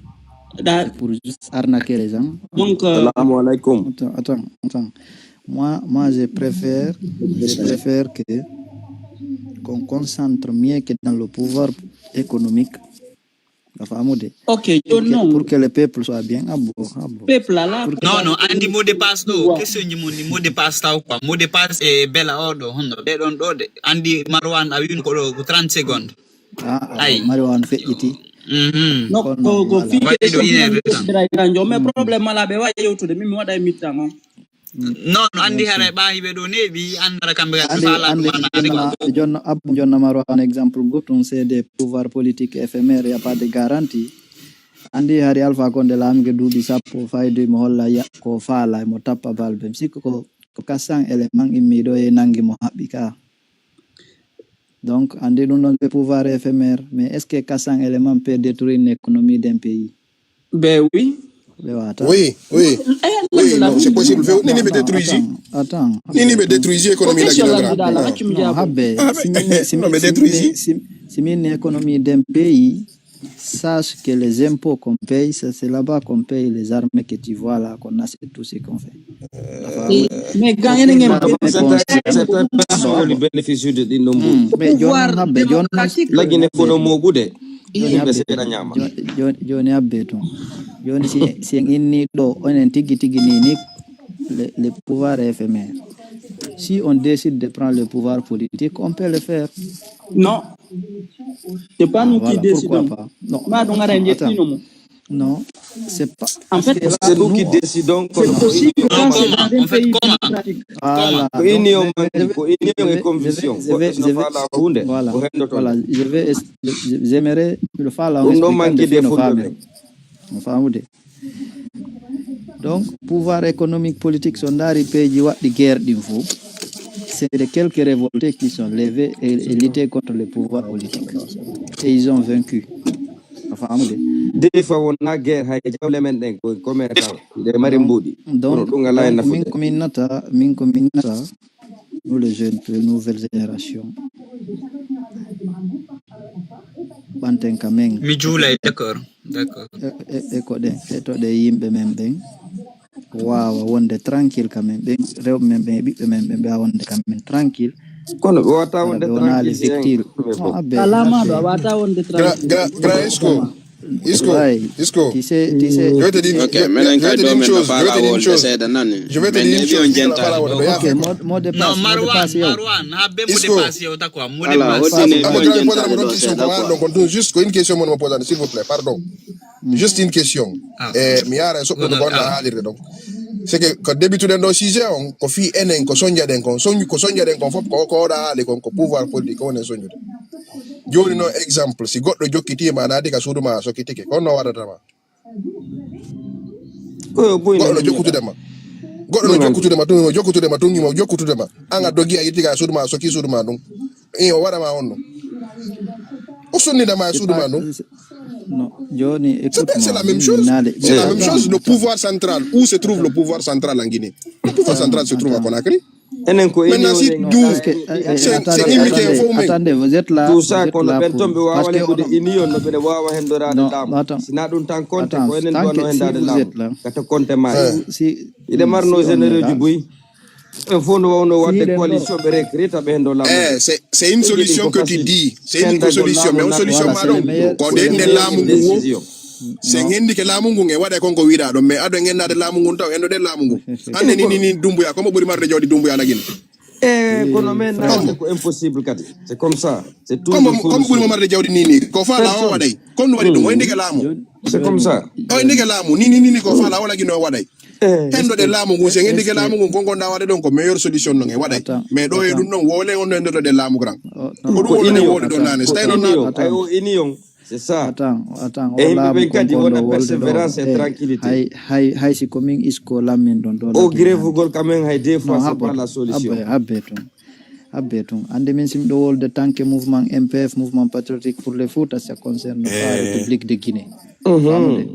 Ɗa Pour juste arnaquer les gens. Donc, euh, Salamu alaikum. Attends, attends, attends. Moi, moi, je préfère, je préfère que qu'on concentre mieux que dans le pouvoir économique. A faamude? Ok, joni Que- noon Pour que le peuple soit bien. Ah bon, ah bon. Peuple ala. Pour que- Non, non, andi mot de passe ɗo, question ji mum ni mot de passe taw quoi. Mot de passe e bela oɗo honno ɓe ɗon ɗo de. Andi Marwan a wino ko ɗo ko trente secondes. Ah, ah, Ayi. Marwan feƴƴiti. Mhm. No Kono ko ko wala. fii Waɗi ɗo question une heure de ɗin temps. Sira Iran jo, mais problème ala ɓe wawi yewtude, min mi waɗa e mi-temps on. Non, no andi hara e ɓaahi ɓe ɗo neeɓi an hara kamɓe kadi Andi faala andi ɗum an andi andi ma ko. Jonno abbo Jonno Marwan exemple gotum, c'est des pouvoirs politiques éphémères, y a pas de garantie. Andi hari Alpha Condé laami ke duuɓi sappo fayde mo holla ya ko faala mo tappa balbe. Mi sikko ko ko quatre cents éléments immi ɗo e nangi mo haɓɓi ka. Donc andi ɗum ɗon c'est pouvoir éphémère, mais est-ce que quatre cents éléments peut détruire une économie d'un pays? Ben oui. Ɓe wata. Oui, oui. Eh, Oui, la- non, c'est possible. Fe- Nini ɓe détruisi. Attends, attends. Nini ɓe détruisi Ko économie la question Guinée languɗaɗo, grand. accum Non, jaabo. habbe. Ah, Si min- si- Non, mais si- détruisi. si- si min économie d'un pays, sache que les impôts qu'on paye, c'est c'est là-bas qu'on paye les armées que tu vois là, qu'on achète tout ce qu'on fait. Eh, mais quand enen en Certaines personnes woni bénéficiude ɗin ɗon mbuɗi. Mais Jonno pouvoir habbe Jonno démocratique. Lagine kono moɓude. Joni Yimɓe habbe seeɗa ñaama. Joni- joni habbe tun. Joni si si en inni ɗo onen tigi tigi ni ni le, le pouvoir est éphémère. Si on décide de prendre le pouvoir politique, on peut le faire. Non. C'est pas nous qui Voilà, pourquoi décidons. Pas. Non. Ma ɗum ara en Attends. Jettino mo. Non, c'est pas. En fait, C'est nous qui décidons. C'est possible quand c'est dans un pays démocratique. Voilà. Ko ini on Donc, manki, ko ini on e conviction. Goɗɗo sino faala hunde, Voilà. o hendoto. Voilà. Je vais, es- je- j'aimerais que le faala Ɗum ɗon manki de fulɓe. On faamude. Donc, pouvoir économique, politique, so ndaari peeji waɗɗi guerre ɗin fof, c'est de quelques révoltés qui sont levés et, et luttés contre le pouvoir politique. Et ils ont vaincu. A faamude? Des fois wona guerre hay jawle men ɗen ko commerçant nde mari mbuɗi. Donc, Kono ɗum ala e donc min nafude. Ko min nata, min ko min nata, nous les jeunes, les nouvelles générations, ɓanten ka men. Mi juulay, d'accord, d'accord. E, e, e ko ɗen, e to ɗe yimɓe men ɓen waawa wonde tranquille ka men, ɓen rewɓe men ɓen e ɓiɓɓe men ɓen ɓe waawa wonde ka men tranquille. Kono ɓe wata wonde Ɓe wona les tranquille. victimes. Non, abbe, Alamaɗo a abbe. wata wonde Gra, tranquille. gra, gra Isco. Isco. Ouais. Isco. Tu sais, tu sais, Je vais te dire, Ok, je menen vais kay te dire ɗo une men no chose. Je vais te faala dire une wolde chose. seeɗa nani. Je vais te Men dire une neeɓi chose. on Je vais jentare. faala wolde. Ok, mot, mot de Non, passe, mot de Marwan, passe, yow. Marwan, habbe mot de Isco. Passe yow, takwa, mot de Ala, passe. hoddini Papa mo Kandé jentare posé la ɗo question seeɗa pour quoi. donc on tourne juste une question, mon posé, s'il vous plaît, pardon. Juste une question. Ah. Eh, mi yaara e soɓɓude ko wonno haalirde donc. C'est que ko débituɗen ɗo sujet on, ko fii enen ko soñjaɗen kon, soñ ko soñjaɗen kon fof ko ko oɗa haali kon ko pouvoir politique ko wonen soñude. Jooni noon exemple, si goɗɗo jokkitima a naati ka suudu ma a sokkitike, ko honno waɗata ma? Ko yo boy Goɗɗo no jokkutude ma. Goɗɗo no jokkutude ma tun, no jokkutude ma tun, imo jokkutude ma. An a dogi a yittiga e suudu ma, a sokki suudu ma ɗum. I o waɗa ma honno? O sonnida ma e suudu ma ɗum. Non, Johnny, C'est écoute-moi. c'est la même chose. C'est la même chose. Le Attends. Pouvoir central, où se trouve le pouvoir central en Guinée? Le pouvoir central se trouve à Conakry. Enen ko Maintenant, si inion du, Parce que, euh, euh, c'est attendez, c'est immiqué, attendez, faut mais. Attendez, vous êtes là, Tout vous ça, êtes kono là ɓen pour toon ɓe parce waawale que ɓude on- union no ɓeɗe waawa hendoraade non, laamu. Attends, Si na ɗum tan konte attends, ko enen ɗo tant no que si hendaade vous laamu. Êtes là, Kata konte ma. Eh. Si, si, Iɗe hmm, marno si on est généreux là, ji buy. Ɓen fof no wawno si waɗde hiɗen ɗo, coalition ɓe recruta ɓe hendo laamu. Eh, c'est c'est une Ɓe jogii solution ko que tu facile. dis. C'est une Henda bonne ko solution. laamu Mais c'est on le nafata. meilleur, ko c'est ɗen le nde meilleur. Laamu ngu wo. Décision. Si en Non, ngendike laamu ngu, en waɗay kon ko wiɗa ɗon, mais aɗo en ngendaade laamu ngun taw en ɗo ɗen laamu ngun. Hannde ni ni ni Dumbuya, ko mo ɓuri marde jawdi Dumbuya na Gine? Eh, kono oui, men frère. Comme naata ko impossible kadi. C'est comme ça. C'est comme toujours Comme ɓuri mo solution. Marde Jawdi ni ni, ko fa lawo Personne. Waɗay? Kon waɗi ɗum, o Personne. Indike laamu. Joni, C'est joni, comme ça. O joni, Indike laamu ni ni ni ni, ko fa lawo Lagine o Waɗay? Eh, Kenɗo ɗe laamu ngun, si en Indike est-ce que laamu ngun, kon gonda waɗe ɗon ko meilleur solution non e Waɗay. Attends, Mais ɗo e attends. Ɗum ɗon wowle on no endoto ɗe laamu grand. Oh, Ko non, ɗum Ko wowle union. Wowle ɗon attends. Nane, si Ko tawi on union. naata. Ay o union. C'est ça. Attends, attends, E o yimɓe laamu ɓen kadi kon wona ɗo wolde ɗo. Persévérance et Eh, tranquillité. Hay, hay, hay si ko min isko lammin ɗon ɗo O Lagine grèvugol hannde. Quand même hay deux Non, fois c'est pas habbo, la habbo, solution. habbe tun. Habbe tun. Hannde min si miɗo wolde tant que mouvement M P F, Mouvement Patriotique pour le Fouta, ça concerne pas Eh. République de Guinée. Mhm. Famude.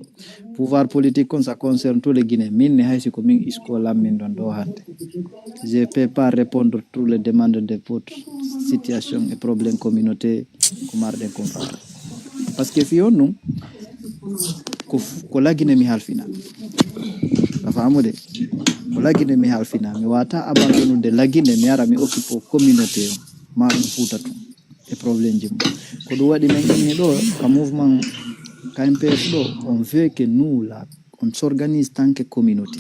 Pouvoir politique kon, ça concerne tous les Guinéens. Min ne hay si ko min isko lammin ɗon ɗo hannde. Je peux pas répondre toutes les demandes de votre situation et problèmes communautaires ko marɗen kon. Parce que fii on ɗum, ko f- ko Lagine mi halfina. A famude? Ko Lagine mi halfina. Mi wata abandonnude Lagine, mi ara mi occupe communauté o. Ma ɗum Fuuta tun. E problème ji mum. Ko ɗum waɗi men inni ɗo, ka mouvement, ka M P F ɗo, on veut que nous, là, on s'organise tant que communauté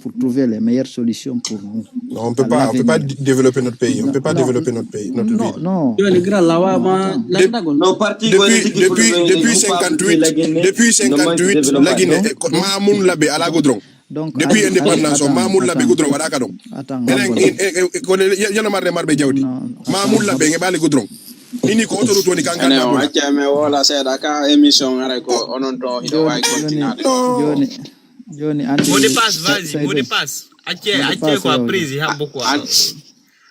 pour trouver les meilleures solutions pour nous. Non, on peut À pas, on peut pas l'avenir. d- développer notre pays. On Non, peut pas non, développer notre pays, notre non, ville. Non. Joni grand, a Non, wawama attends. De- Laggagol. No parti ko Depuis tigi depuis fulɓe depuis ene cinquante-huit, Lagine depuis no manque cinquante-huit développement. Lagine Donc, e ko- Mamoun Labe ala goudron. Donc, Depuis attends, indépendance o attends, Mamoun Labe attends. Goudron waɗaka ɗon. Attends, Enen Hammad. e- e- e- ko le- ye- yeno marde marɓe jawdi. Non, Mamoun attends, Labe nge ɓaali goudron. Ini ko autoroute woni kan Ene o gandamuna. Acca me wola seeɗa ka émission ara ko onon to hiɗo Joni, wawi joni, continuade. Non. joni, joni, andi Mot de passe, sa- vas-y, mot de Saïd, passe. Acce, mot de acce passe quoi, yawde. Prise, habbo quoi. An-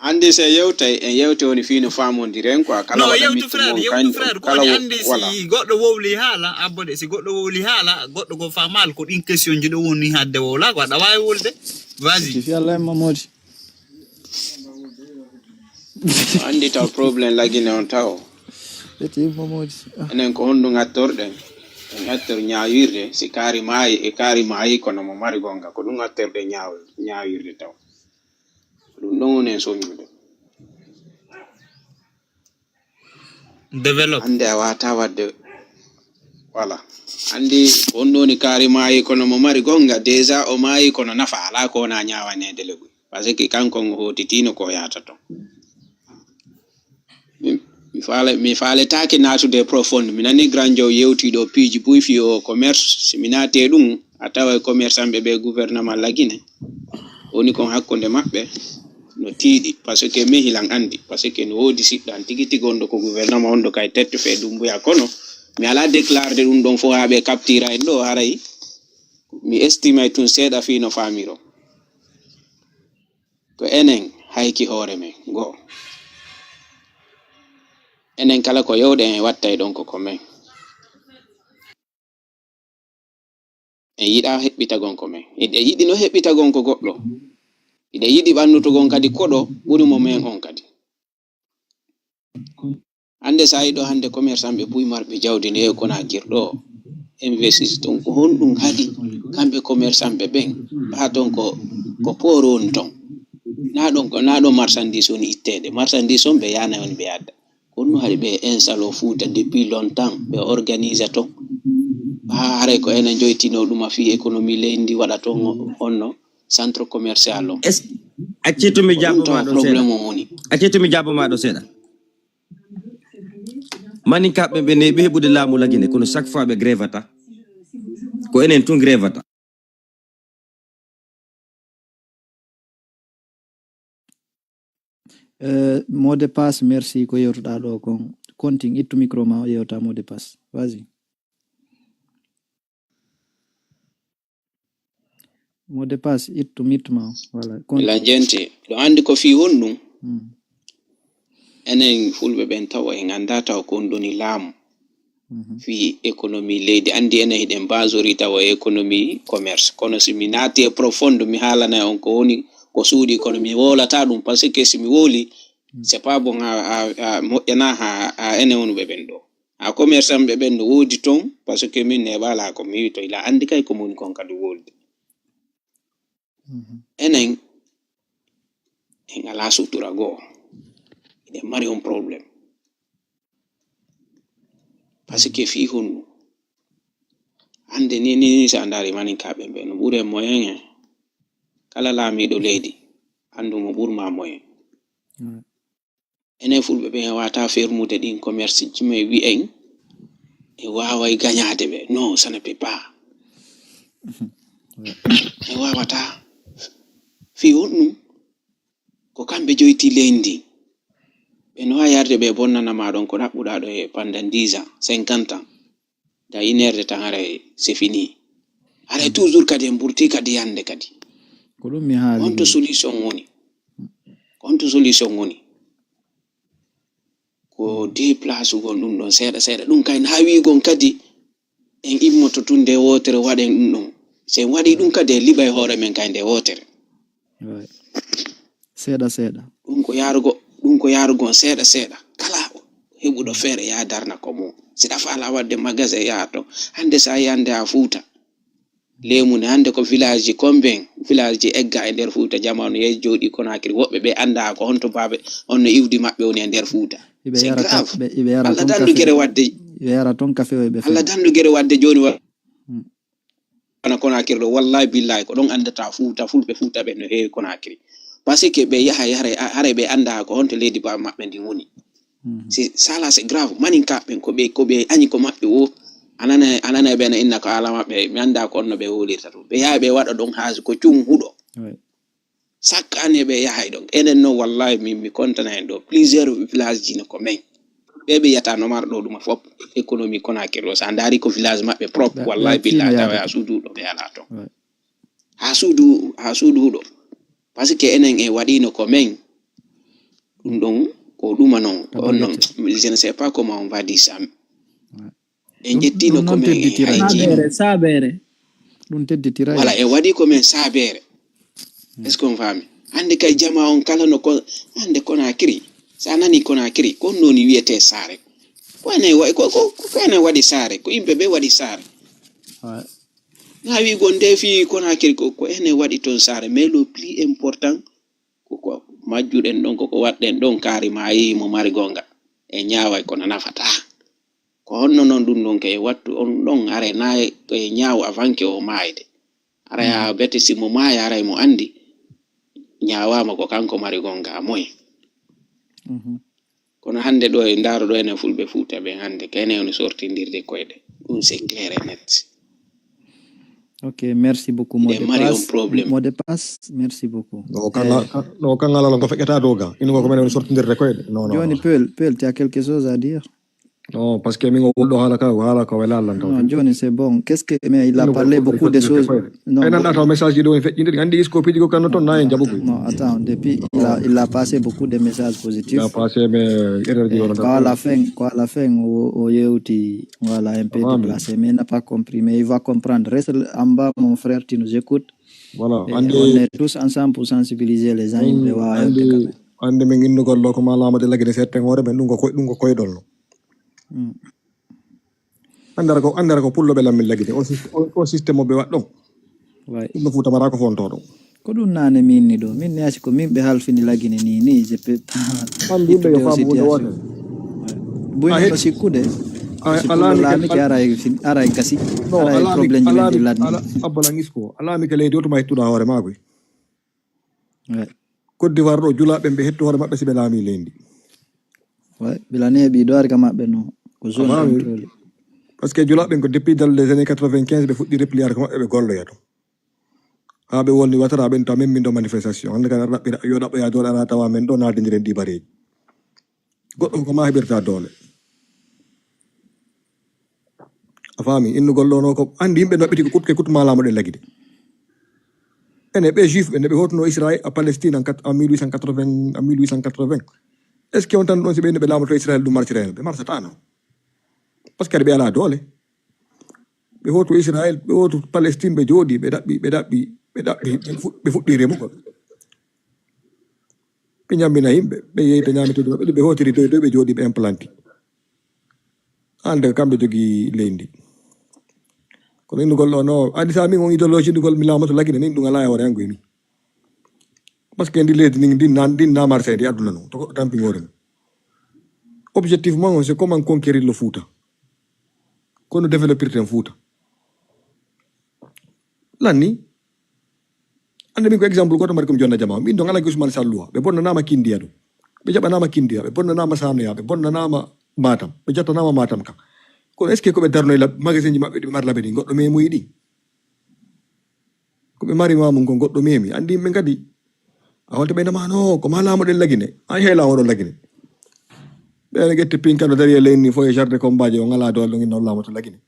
Andi se yewtay en yewti woni fino famondire en quoi. Kala Non, waɗa yewtu mittu frère, mon yewtu kañ frère, ko kala woni wo- andi voilà. Si goɗɗo wowli haala, abbo de, si goɗɗo wowli haala, goɗɗo ko famal ko ɗin question ji ɗo woni hadde wowla, ko aɗa wawi wolde. Vas-y. Sifi Allah e Mamodi. Andi taw problème Lagine on taw. Eti Mamodi. Ah, Enen ko honɗum gattorɗen? En gattor ñaawirde, si kaari maayi, e kaari maayi kono mo mari gonga, ko ɗum gattorɗen ñaaw- ñaawirde taw. Ko ɗum ɗon woni en soñude. Développe. Hannde a wata wadde, voilà. Andi ko honɗum woni kaari maayi kono mo mari gonga, déjà o maayi kono nafa ala ko wona ñaawaneede leguy. Parce que kanko o hootitino ko o yahata ton. Mi- mi faale- mi faaletaake naatude e profonde. Mi nani grand jow yewti ɗo piiji buy fi o commerce. Si mi naati e ɗum, a tawa e commerçant ɓe ɓe gouvernement Lagine woni kon hakkunde maɓɓe no tiiɗi. Parce que mehilan andi, parce que no woodi siɗɗo an tigi tigi on ɗo ko gouvernement on ɗo kay tette fe Dumbuya, kono mi ala déclarde ɗum ɗon fof haa ɓe captira en ɗo haray. Mi estimay tun seeɗa fii no faamiro. Ko enen hayki hoore men goo. Enen kala ko yowɗen e wattay ɗon ko ko men. En yiɗa heɓɓitagon ko men. Eɗen yiɗi no heɓɓitagon ko goɗɗo. Eɗen yiɗi ɓannutogon kadi koɗo ɓuri mo men on kadi. Hannde so a yiɗo hannde commerçant ɓe buy marɓe jawdi nde e Conakry ɗo investir ton ko honɗum haɗi kamɓe commerçant ɓe ɓen ɓa ton ko ko port woni ton na ɗon ko na ɗon marchandise woni itteede marchandise on ɓe yana woni ɓe adda ko honɗum haɗi ɓe installe o Fuuta depuis longtemps ɓe organise ton haa haray ko enen joytino ɗum a fii économie leydi ndi waɗa ton honno centre commercial on Est-ce accee to mi ko ɗum tawa jaabomaa ɗo seeɗa problème on woni accee to mi jaabomaa ɗo seeɗa maninkaaɓe ɓe neeɓi heɓude laamu Lagine kono chaque fois ɓe grevata ko enen tun grevata Euh, mot de passe, merci ko yewtuɗa ɗo kon. Kontin, ittu micro ma o yewta mot de passe. Vas-y. Mot de passe, ittu mit ma. Voilà. Kontin. Ila jenti ɗo anndi ko fii honɗum Hmm. enen fulɓe ɓen tawa en annda tawa ko honɗum woni laamu Mhm. fii économie leydi anndi enen hiɗen basori tawa économie commerce kono si mi naati e profonde mi haalanay on ko woni ko suuɗi, kono mi wowlata ɗum, parce que si mi wowli, c'est pas bon, a, a, a moƴƴana ha, ha enen wonuɓe ɓen ɗo. Ha commerçant ɓe ɓen no woodi ton, parce que min neɓala ko mi wi to ila andi kay ko moni kon kadi wolde. Mhm. Enen, en ala sutura goo. Eɗen mari on problème. Parce que fii honɗum? Hannde ni, ni, ni, so a ndaari maninkaɓe ɓe, no ɓuri en moyen en. Kala laamiiɗo leydi, anndu mo ɓurma moyen. Mm. Enen fulɓe ɓe en wata fermude ɗin commerce ji, mais wi'en, e waaway gañaade ɓe. Non, ça ne peut pas. En waawata. Fii honɗum? Ko kamɓe joyti leydi ndin. Ɓe no waawi arde ɓe bonnana ma ɗon ko ɗaɓɓuɗa ɗo e pendant dix ans, cinquante ans. Da une heure de temps, haray c'est fini. Haray toujours kadi en ɓurti kadi yande kadi. Ko ɗum mi haali. Honto solution woni? Honto solution woni? Ko déplace gon ɗum ɗon seeɗa seeɗa. Ɗum kay na wiigon kadi en immoto tun nde wootere waɗen ɗum ɗon. Si en waɗi ɗum kadi en liɓay hoore men kay nde wootere. Ouais. Seeɗa seeɗa. Ɗum ko yaarugo, ɗum ko yaarugon seeɗa seeɗa. Kala heɓuɗo feere yaa darna ko mum. Si ɗa faala waɗde magasin yaa to. Hannde sa yande ha Fuuta. Leemu ne, hannde ko village ji combien? Village ji egga e nder Fuuta, jamaanu yehi jooɗi Conakry. Woɓɓe ɓe anndaa ko honto baabe, honno iwdi maɓɓe woni e nder Fuuta. Iɓe C'est yara grave. Kafe, ɓe, iɓe yara Allah ton dandu kafe. Gere wadde. Iɓe yara ton kafe, ɓe Allah fe- dandu gere wadde jooni wa-, Mm. Wona Conakry ɗo, wallahi billahi, ko ɗon anndata Fuuta, fulɓe Fuuta ɓe no heewi Conakry. Parce que ɓe yaha, haray, haray ɓe anndaa ko honto leydi baabe maɓɓe ndin woni. Mhm. Si, sala c'est grave. Maninkaɓe ɓen ko ɓe, ko ɓe añi ko maɓɓe wo. Anana, anana ɓe na inna ko ala maɓɓe. Mi annda ko onno ɓe wolirta ɗum. Ɓe yaha ɓe waɗa ɗon haaju ko cum huɗo. Ouais. Chaque année ɓe yahay ɗon. Enen non wallahi min mi kontana en ɗo. Plusieurs village ji no ko men. Ɓe ɓe yata no mar ɗo ɗuma fop. Économie Conakry ɗo. Sa ndaari ko village maɓɓe propre. Ɓe, wallahi ɓe billahi tawa yaade. Ha suudu ɗo ɓe ala ton. Ouais. Ha suudu, ha suudu huɗo. Parce que enen en waɗino ko men. Ɗum ɗon ko ɗuma non, ko on non. Je ne sais pas comment on va dire ça. Ouais. En ƴettino ko men en hayjino. Sabeere, sabeere. Ɗum tedditiray. Wala en waɗi ko men sabeere. Est-ce qu'on faami? Hannde kay jama on kala no ko, hannde Conakry. Sa nani Conakry, ko on noni wiyete saare. Ko enen wa-, ko, ko, ko enen waɗi saare, ko yimɓe ɓe waɗi saare. Ouais. Na wiigon nde fii Conakry ko, ko enen waɗi ton saare, mais le plus important, ko, ko majjuɗen ɗon, ko, ko waɗɗen ɗon, kaari maayi mo mari gonga. E ñaaway kono nafata. Ko honno non ɗum ɗon kay wattu on ɗon, haray na e ñaaw avant que o maayde. Haray a bete si mo maaya, haray mo andi ñaawama ko kanko mari gonga a moy. Mhm. Kono hannde ɗo e ndaaro ɗo enen fulɓe Fuuta ɓen hannde kayne on sortindirde koyɗe. Ɗum c'est clair et net. Ok, merci beaucoup. Mot de passe, mot de passe, merci beaucoup. No kanga, eh, no kanga lala ko feƴƴata dow ga. Ino ko men on sortindirde koyɗe. Non, non, joni non. Peul, Peul, tu as quelque chose à dire? Non, parce que min o wulɗo haala ka, haala ka wela Allah taw. Non, joni c'est bon. Qu'est-ce que, mais il a parlé beaucoup de choses. Non, ay nan ɗa taw message ji ɗo en feƴƴindir. Andi isko piiji ko kanno ton na en jaɓugo. Non, attends, depuis, il a, il a passé beaucoup de messages positifs. Il a passé, mais erreur ji. Eh, wala ko à la fin, ko à la fin, o, o yewti, voilà, un peu déplacé, mais il n'a pas compris, mais il va comprendre. Reste en bas, mon frère, tu nous écoutes. Voilà, et andi, on est tous ensemble pour sensibiliser les gens, yimɓe wawa hewde quand même. Andi min innugol ɗo ko ma laamade lagine setten hoore men, ɗum ko koy-, ɗum ko koyɗol no. Mm. Andara ko, andara ko pullo ɓe lammin lagine. O sys-, o, o système mo ɓe waɗ ɗon. Way. Ɗum no Fuuta mara ko fonto ɗon. Ko ɗum nane min ni ɗo. Min ne asi ko min ɓe halfini lagine ni, ni, je peux pas. Andi yimɓe yo faamu huunde wootere. Way. Buyno no sikkude. Ay, si pullo laami ke aray fin-, aray gasi. No, aray problème ji men ɗi ladni. Abba Langis ko, a laami ke leydi o tuma hettuɗa hoore maa koy. Ouais. Côte d'Ivoire ɗo, julaaɓe ɓe hettu hoore maɓɓe si ɓe laami leydi. Ouais, bila neeɓi ɗo ari ka maɓɓe no, ko zone contrôlée. Parce que julaaɓe ko depuis dans les années quatre-vingt-quinze ɓe fuɗɗi replier ka maɓɓe ɓe golloya to. Haa ɓe wolni Ouattara ɓen to a memmindo manifestation. Hannde kadi aɗa ɗaɓɓira, yo ɗaɓɓoya doole ara tawa men ɗo naadindiren ɗi bareeji. Goɗɗo ko ma heɓirta doole. A faami, innugol ɗo no ko andi yimɓe no ɓiti ko kut-, ke kutuma laamuɗe lagide. Ene ɓe juif ɓe, nde ɓe hotuno Israël à Palestine en quat-, en mille huit cent quatre-vingts, en mille huit cent quatre-vingts. Est-ce que on tan ɗon si ɓe, nde ɓe laamoto Israël ɗum martirayno? Ɓe martatano. Parce que ɓe ala doole. Ɓe hoto Israël, ɓe hoto Palestine, ɓe jooɗi, ɓe ɗaɓɓi, ɓe ɗaɓɓi, ɓe ɗaɓɓi, ɓe fu-, ɓe fuɗɗi remugol. Ɓe ñammina yimɓe, ɓe yeyta ñaametooɗi maɓɓe, ɗi ɓe hootiri doy doy, ɓe jooɗi, ɓe implanti. Hannde ko kamɓe jogii leydi. Kono innugol ɗo, no, andi sa min on idéologie, innugol mi laamoto Lagine, min ɗum alaa e hoore an, goy mi. Parce que ndi leydi ndin, ndin na, ndin na marché ndi aduna non, to goɗɗo tampi hoore mum. Objectif mon, c'est comment conquérir le Fouta. Kono développirten Fouta. Lanni. Ande min ko exemple goto mari ko mi jonna jama. Min ɗon ala ko Ousmane Sall luwa. Ɓe bonnanama Kindiya ɗum. Ɓe jaɓanama Kindiya. Ɓe bonnanama Sanoya. Ɓe bonnanama Matam. Ɓe jattanama Matam kam. Kono est-ce que ko ɓe darnoy lab-, magasin ji maɓɓe ɗi ɓe mari labe ɗi? Goɗɗo memoyi ɗi. Ko ɓe mari mamum kon goɗɗo memi. Andi yimɓe kadi. A wonta ɓe nama no, ko ma laamoɗen Lagine. Ay hay laamoɗon Lagine. Ɓe ene ƴetti pinka no dari e leydi ni fof e jardin combat ji, o ngala doole ɗo inno laamoto Lagine.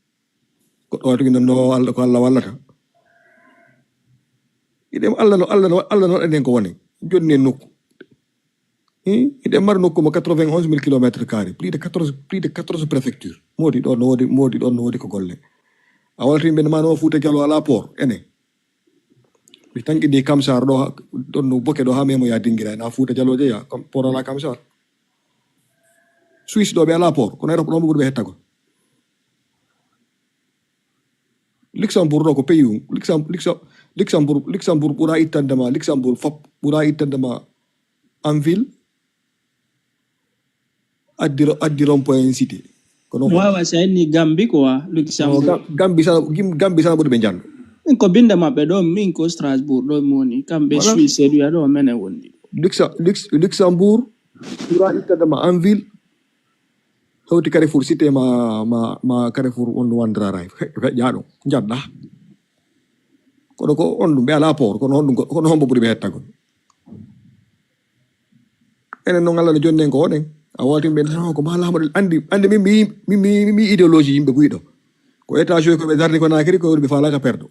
Goɗɗo wawi to inno no Allah, ko Allah wallata. Iɗen Allah no, Allah no, Allah no waɗani en ko woni. Jonni en nokku. Hi, iɗen mari nokku mo quatre-vingt-onze mille kilomètres carrés, plus de quatorze, plus de quatorze préfectures. Modi ɗon no wodi, modi ɗon no wodi ko golle. A wallata yimɓe ma no Fouta Diallo ala port, ene. Mi tanki ndi Kamsar ɗo ha, ɗon no boke ɗo ha memo ya dingira, na Fouta Diallo jeya, kam, port ala Kamsar. Suisse ɗo ɓe ala port, kono Europe ɗon ɓe ɓuri ɓe hettagol. Luxembourg ɗo ko pays um. Luxem-, Luxem-, Luxembourg, Luxembourg ɓura ittande ma, Luxembourg fop ɓura ittande ma en ville. Addi ro-, addi rond-point en cité. Kono ko wawa sa inni Gambi ko wa No, Luxembourg. Ga-, Gambi sana, Gim-, Gambi sana ɓuri ɓe jando. Min ko binde maɓɓe ɗo, min ko Strasbourg ɗo mi woni. Kamɓe Voilà. Suisse e ɗuya ɗo menen wondi. Luxe-, Lux-, Luxembourg ɓura ittande ma en ville. Hewti Carrefour Cité ma, ma, ma Carrefour on ɗum wandira ray. Fe-, feƴƴa ɗum. Jadda. Kono ko on ɗum ɓe ala port, kono honɗum go-, kono hombo ɓuri ɓe hettagol. Enen noon Allah no jonnen ko oɗen. A wawti ɓe no ko ma laamoɗen. Andi, andi min mi, mi, mi, mi idéologie yimɓe buy ɗo. Ko étage ko ɓe darni ko nakiri ko ɓe falaka perdo.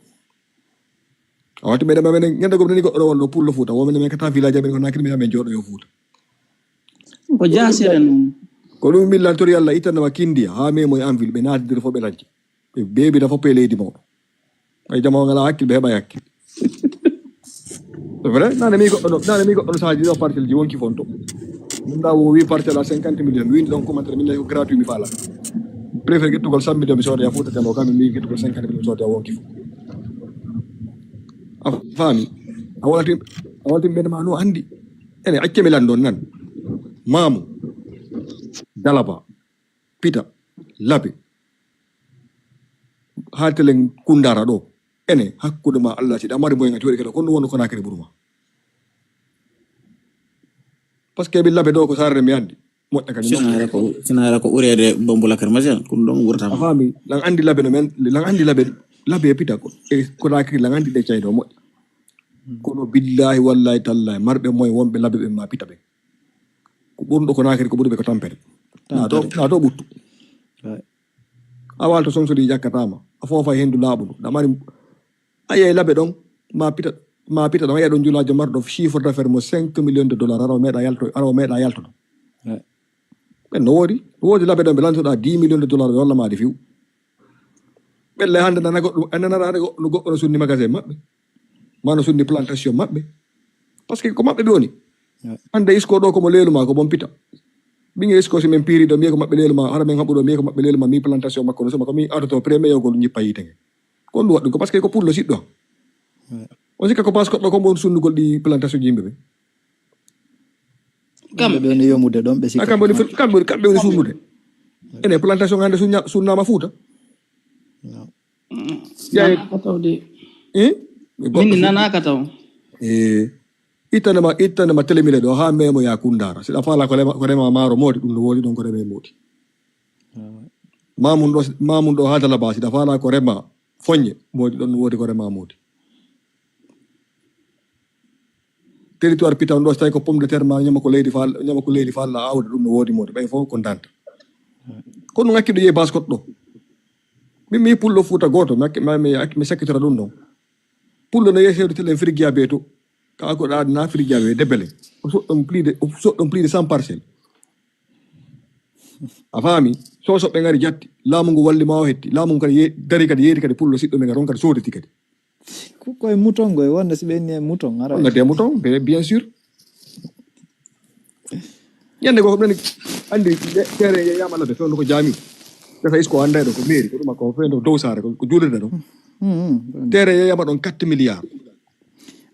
A wawti ɓe ɗema menen ñande gom nani goɗɗo wonno pullo Fouta. Wo menen men kata village amen ko nakiri men amen jooɗo yo Fouta. Ko jasere non. Ko ɗum millantori Allah ittanama Kindiya ha memo e Anville ɓe naati nder fof ɓe lajje. Ɓe beebi na fof e leydi mawɗo. Ay jama o ngala hakkil ɓe heɓa hakkil. C'est vrai, nane mi goɗɗo no, nane mi goɗɗo no saaji ɗo parcelle ji wonki fonto. Min da wo wi parcelle à cinquante millions, mi windi ɗon commentaire min ko gratuit mi fala. Préfère gettugol cent millions mi sooda ya Fouta Diallo kam mi gettugol cinquante millions mi sooda ya wonki fof. A faami? A walatin, a walatin ɓe ma no andi. Ene acce mi landon nan. Mamu. Dalaba. Pita. Labe. Ha telen kundara ɗo. Ene hakkude ma Allah si ɗa mari moyen a jooɗi kala kon ɗum wonno ko nakiri ɓuruma. Parce que mi labe ɗo ko sarre mi andi. Moƴƴa kadi. Sinara ko, sinara ko urede bambula karmasian kun ɗon wurtama. A faami, lan andi labe no men, lan andi labe, labe e pita ko. E ko nakiri lan andi de caydo moƴƴa. Kono billahi wallahi tallahi marɓe moyen wonɓe labe ɓe ma pita ɓe. Ko ɓurɗo ko nakiri ko ɓuri ɓe ko tampere. Na to, na to ɓuttu. A walto soŋsodi ƴakkatama. A fofa e hendu laaɓudu. Ɗa mari, a yi'ay labe ɗon, ma pita, ma pita ɗon, a yi'a ɗon julajo marɗo chiffre d'affaires mo cinq millions de dollars, ara o meeɗa yalto, ara o meeɗa yaltoɗo. Ɓen no woodi, no woodi labe ɗon ɓe lantoɗa dix millions de dollars, ɓe holla ma ɗi fiw. Ɓelle hande nana goɗɗo, a nanara hande goɗɗo, goɗɗo no sunni magasin maɓɓe. Ma no sunni plantation maɓɓe. Parce que ko maɓɓe ɓe woni. Hande isko ɗo ko mo leelu ma, ko bon pita. Ɓinge isko si men piri ɗo, miye ko maɓɓe leelu ma, hara men haɓu ɗo, miye ko maɓɓe leelu ma, mi plantation makko no suma, ko mi adoto premier yogol ñippa yite nge. Ko ɗum waɗɗum ko parce que ko pullo siɗɗo. On sikka ko bas koɗɗo ko mon sunnugol ɗi plantation ji yimɓe ɓe. Kamɓe ɓe woni yomude ɗon, ɓe sikka kamɓe woni, kamɓe woni, kamɓe woni sunnude. Ene plantation hande sunna-, sunnama Fuuta. Yaye. Nanaka taw de. Eh? Min nanaka taw. Eh. Ittanema, ittanema telemile ɗo ha memo ya kundara. Siɗa fala ko rema, ko rema maaro moodi, ɗum no woodi ɗon ko rema e moodi. Mamun ɗo, mamun ɗo ha Dalaba, siɗa fala ko rema foññe, moodi ɗon no woodi ko rema moodi. Territoire pita on ɗo, so tawi ko pomme de terre ma, ñama ko leydi fa, ñama ko leydi fa Allah awde, ɗum no woodi moodi. Ɓay fof ko danta. Ko ɗum hakkiɗo yehi bas koɗɗo ɗo. Min mi pullo Fuuta gooto, mi hakki-, mi, mi, mi sakkitora ɗum ɗon. Pullo no yehi sewde telen Frigia be to. Ka ko ɗa na Frigia be debele. O soɗɗon plus de, o soɗɗon plus de cent parcelles. A faami? Sosoɓe ngari jatti. Laamu ngu walli ma o hetti. Laamu ngu kadi ye-, dari kadi yeeti kadi pullo siɗɗo men kadi on kadi soditi kadi. Ko, koye mouton ngoye wonde si ɓe inni e mouton ara. Wonde de mouton, be-, bien sûr. Ñande goo ko ɓen anndi, terrain yeeyama labbe fewndo ko jaami. Gasa isko annday ɗo ko mairie, ko ɗuma ko fewndo dow saare, ko ko juulirde ɗo. Terrain yeeyama ɗon quatre milliards.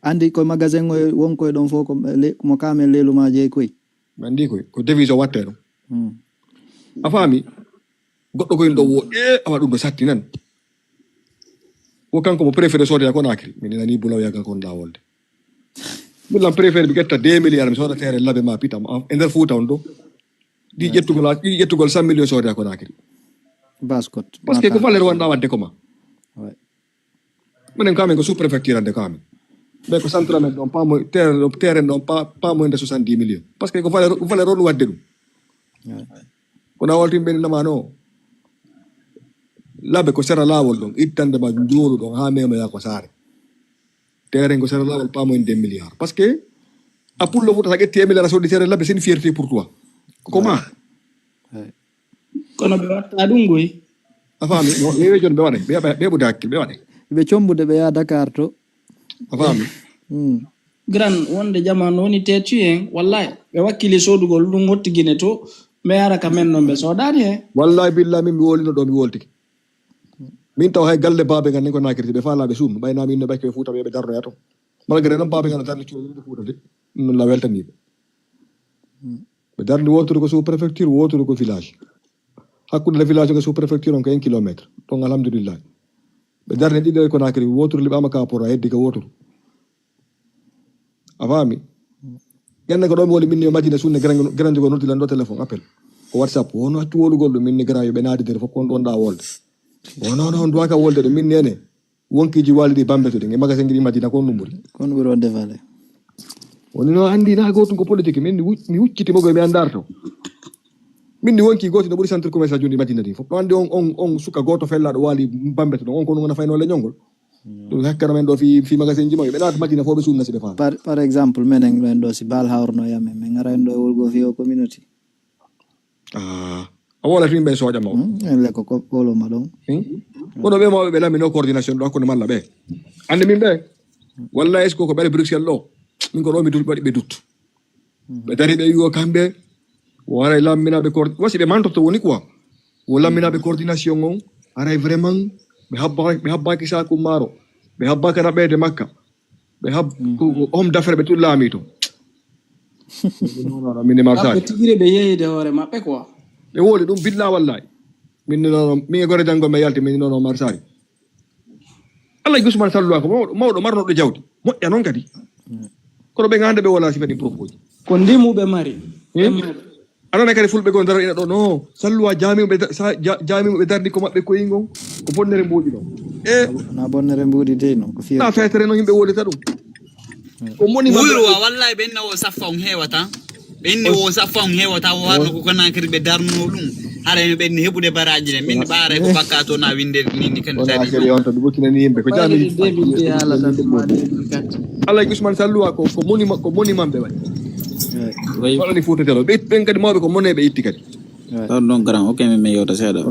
Anndi ko magasin o won koye ɗon fof ko le- mo kamen leluma jeeyi koye. Ɓe anndi koy ko devise o watte ɗum. A faami? Goɗɗo koyen ɗo wo e awa ɗum ɗo satti nan. Wo kanko mo préféré soodaya ko nakri min nani bulaw yagal kon lawolde. Min lan préféré mi ƴetta deux milliards mi sooda terrain labe ma pitam e nder fuuta on ɗo. Ɗi ƴettugol ɗi ƴettugol cent millions soodaya ko nakri. Baskot. Parce que ko valeur wonɗa wadde ko ma. Minen ko amin ko sous préfecture ande ko amin. Mais ko centre amen ɗon pamo terrain ɗon terrain ɗon pamoyde soixante dix millions parce que ko valeur valeur on wadde ɗum. Kono a waltin ɓe namano labe ko sera lawol ɗon ittande ma njuuru ɗon ha memoya ko saare. Terrain ko sera lawol pamoyde deux milliards parce que a pullo futa sa ƴetti e milliard a sodi terrain labe c'est une fierté pour toi. Comment? Kono ɓe watta ɗum goy. A faami? No ɓe jon ɓe waɗe ɓe ɓe ɓude hakkil ɓe waɗe. Ɓe combude ɓe yaha Dakar to. A faami? Grand wonde jamanu woni tetu en wallahi ɓe wakkili sodugol ɗum wotti Gine to. Ɓe ara ka men ɗon ɓe sodani he. Wallahi billahi min mi wolino ɗo mi woltiki. Min taw hay galle baabe ngan nen ko nakirti ɓe faala ɓe suum ɓayna min no ɓacce ɓe fuuta ɓe ɓe darnoya to. Malgré noon baabe ngan darni cuuɗi ɗo fuuta de ɗum noon la weltaniɓe. Ɓe darni woturu ko sous préfecture woturu ko village. Hakkunde le village ko sous préfecture on ko un kilométre. Donc alhamdulillah. Ɓe darni ɗiɗo e Conakry woturu liɓama ka pour a heddi ko woturu. A faami? Ƴande ko ɗo mi woni min ni Madina sunne grande ko noddi lan ɗo téléphone appel. Ko WhatsApp wono accu wolugol ɗum min ni grand yo ɓe naadi nder fof kon ɗon ɗa wolde. Wono non duwaka wolde ɗum min nene. Wonkiji wali ɗi bambe to ɗi e magasin ɗi Madina kon ɗum ɓuri. Kon ɓuri wadde fale. Woni no andi na gotum ko politique min mi wucciti mogo mi andar to. Min ni wonki goto no ɓuri centre commercial jondi Madina ɗi fof ɗo andi on on on suka goto fellaɗo wali bambe to ɗon on ko ɗum wona fayno leñol ngol. Ɗum hakkano men ɗo fi fi magasin ji maɓɓe ɓe naata Madina fof ɓe sunna si ɓe faala. Par par exemple menen ɗo en ɗo si bal hawrno yamen min ngara en ɗo e wulgo fi o community. Ah, a wolata yimɓe e sooƴa mawɗo. Hmm, en lekko ko ɓoloma ɗon. Hmm? Kono ɓe mawɓe ɓe lamino coordination ɗo hakkunde malla ɓe. Ande min ɓe. Wallahi est-ce que ko ɓeɗe Bruxelles ɗo. Min ko ɗo mi dut waɗi ɓe dut. Ɓe dari ɓe wiwo kamɓe. Wo haray lamminaɓe coord wasi ɓe mantoto woni quoi. Wo lamminaɓe coordination on haray vraiment ɓe habba ɓe habbaki saku maaro. Ɓe habbaka raɓede makka. Ɓe hab homme d'affaires ɓe tun laami to. Mine marsali. Ɓe tigiri ɓe yeeyde hoore maɓɓe quoi. Ɓe woli ɗum billa wallahi. Min nono min e gore janngo mi yalti min nono marsali. Allah Usman Sallu ko mawɗo mawɗo marnoɗo jawdi moƴƴa noon kadi. Kono ɓe ganda ɓe wala sifa ɗin profoji. Ko ndimu ɓe mari. Anana kadi fulɓe goo daro ina ɗo no salluwa jamiɓe jamiɓe dardi ko maɓɓe koyi ngon ko bonnere mbuuɗi ɗon. E na bonnere mbuuɗi dey non ko fiya na fetere no yimɓe wodata ɗum. Ko moni wuyruwa wallahi ɓe inna o saffa on hewata. Ɓe inni o saffa on hewata o harno ko konakiri ɓe darno ɗum. Hara mi ɓenni heɓude baraji ɗen min ɓaara ko bakka to na winde ni ni kan dari. Wona kadi on to ɓe ɓuttinani yimɓe ko jamiɓe. Allah Usman Salluwa ko ko moni ko moni mamɓe waɗi. Waɗani Fuuta Jaloo ɓe ɓen kadi mawɓe ko mone ɓe itti kadi. Pardon grand, ok, min mi yewta seeɗa.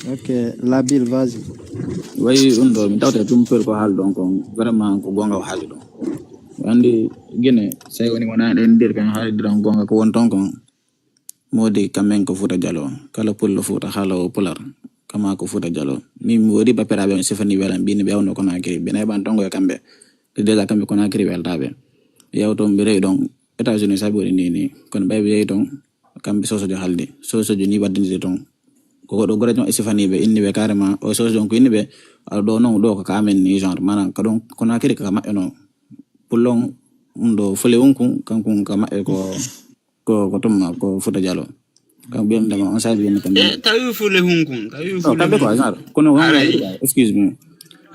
Ok, la bille, vas-y. Wayi ɗum ɗo mi tawte tumpel ko haal ɗon kon vraiment ko gonga o haali ɗon. Andi Gine, sai woni wona ɗen ndir kan haali ɗon gonga ko won ton kon. Modi kammen ko Fuuta Jaloo, kala pullo Fuuta haala o pular kama ko Fuuta Jaloo. Min mi wodi baperaɓe on sifani welan ɓini ɓe awno kono akiri ɓe nayɓan tongo e kamɓe. Déjà kamɓe kono akiri weltaɓe. Yawto mi rewi ɗon États-Unis sabi waɗi ni ni kono ɓay ɓe yehi ton kamɓe sosojo haldi sosojo ni waddindiri ton. Ko goɗɗo gorejo maɓɓe sifani ɓe inni ɓe carrément o sosojo on ko inni ɓe aɗa ɗo non ɗo ko ka amen ni genre manam ka ɗon kono akiri ka maɓɓe non. Pullon ɗum ɗo fole on kun kankun ka maɓɓe ko ko ko tumma ko Fuuta Jaloo. Kam ɓiyam dama on sabi ni kam. E tawi fule hun kun tawi fule kamɓe ko genre kono excuse me.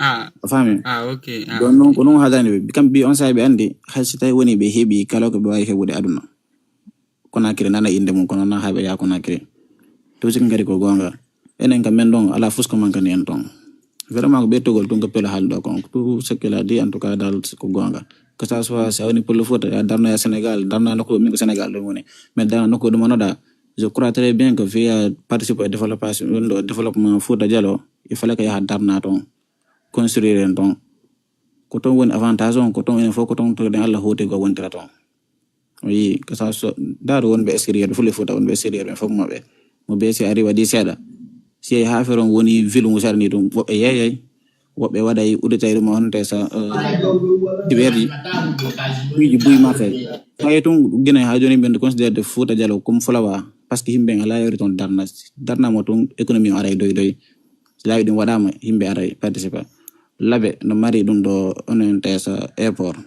Ah. Fami. Ah, ok. Ah, donc non ko non hadani ɓe kamɓe on sabi andi hay si tawi woni ɓe heɓi kala ko ɓe wawi heɓude aduna. Konakiri nana inde mum kono na haɓe ya Konakiri. Tout ce que ngari ko gonga. Enen kam men ɗon ala fusko mankani en ton. Vraiment ko ɓettogol tun ko pele haalɗo kon tout ce qu'il a dit en tout cas dal ko gonga. Que ça soit si a woni pullo Fuuta ya darnoya Sénégal darnoya nokku min ko Sénégal ɗum woni. Mais darna nokku ɗum onoɗa je crois très bien que via participe e développement ɗum ɗo développement Fuuta Jaloo il fallait que yaha darna ton construire en ton. Ko ton woni avantage on ko ton enen fof ko ton toɗen Allah hoti ko wontira ton. Oui, que ça soit, ndaar wonɓe extérieur ɓe, fule Fuuta wonɓe extérieur ɓe, fof maɓɓe. Mo beesi ari waɗi seeɗa. Si haa feron woni ville ngu seeɗa ni ɗum, woɓɓe yeeyay, woɓɓe waɗay uditay ɗum, honte sa, eh, ɗi weerdi, buy mafe. Hay tun Gine haa jooni ɓe considère de Fuuta Jallo comme fulawa, parce que yimɓe alaa yori toon darna. Darna mo tun économie o aray doy doy. Si laawi ɗum waɗaama, yimɓe aray participa. Labe no mari ɗum ɗo, honte sa airport.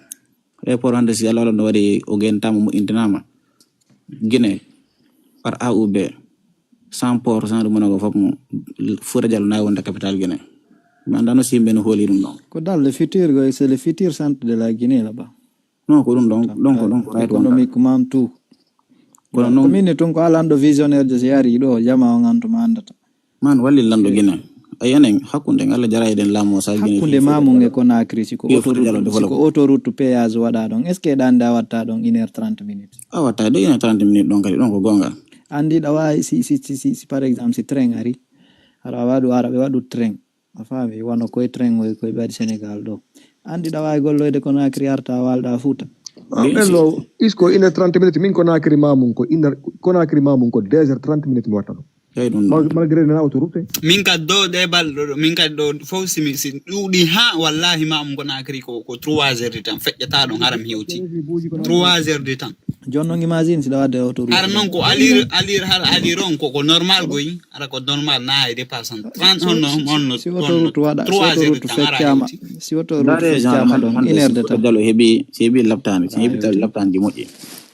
Airport hannde si Allah no waɗi o gentama mo intinaama. Gine, par A ou B, sans port, sans ɗum ko fof mo Fuuta Jallo na wonde capital Gine. Mi anndaa no si yimɓe no hooli ɗum ɗon. Ko dans le futur, ko, c'est le futur centre de la Guinée là-bas. Non, ko ɗum ɗon, ɗon ko, ɗon ko right wonta. Économiquement tout. Kono non, ko min tun ko alanɗo visionnaire je si ari ɗo, jama on antu ma andata. Man walli lanɗo Gine. A yanen hakkunde ngal jara eɗen laamu o sa Gine. Hakkunde Mamung e Conakry, siko autoroute, siko autoroute péage waɗa ɗon. Est-ce que ɗande a watta ɗon une heure trente minutes? A watta ɗo une heure trente minutes ɗon kadi, ɗon ko gonga. Andi ɗa wawi si, si, si, si, si par exemple si train ari, ara waɗu, ara ɓe waɗu train. A faami, wano koye train oy koye ɓe waɗi Sénégal ɗo. Andi ɗa wawi golloyde Conakry arta walɗa Fuuta. Ɓello, isko une heure trente minutes, min Conakry Mamung ko une heure, Conakry Mamung ko deux heures trente minutes mi watta ɗum. Eyi, ɗum ɗon. Malgré na autoroute. Min ka ɗo ɗe balɗo ɗo, min ka ɗo fof si mi, si ɗuuɗi ha, wallahi Mamung Conakry ko, ko trois heures de temps, feƴƴata ɗon hara mi hewti. Trois heures de temps. Jooni noon imagine si ɗa waɗde autoroute. Hara noon ko alir, alir, hara alir on ko, ko normal goy. Hara ko normal na e dépassant. Trente on no, on no, si autoroute waɗa, si autoroute feccama, si autoroute feccama ɗon, une heure de temps. Jalo heɓi, si heɓi laptani, si heɓi laptani ɗi moƴƴi.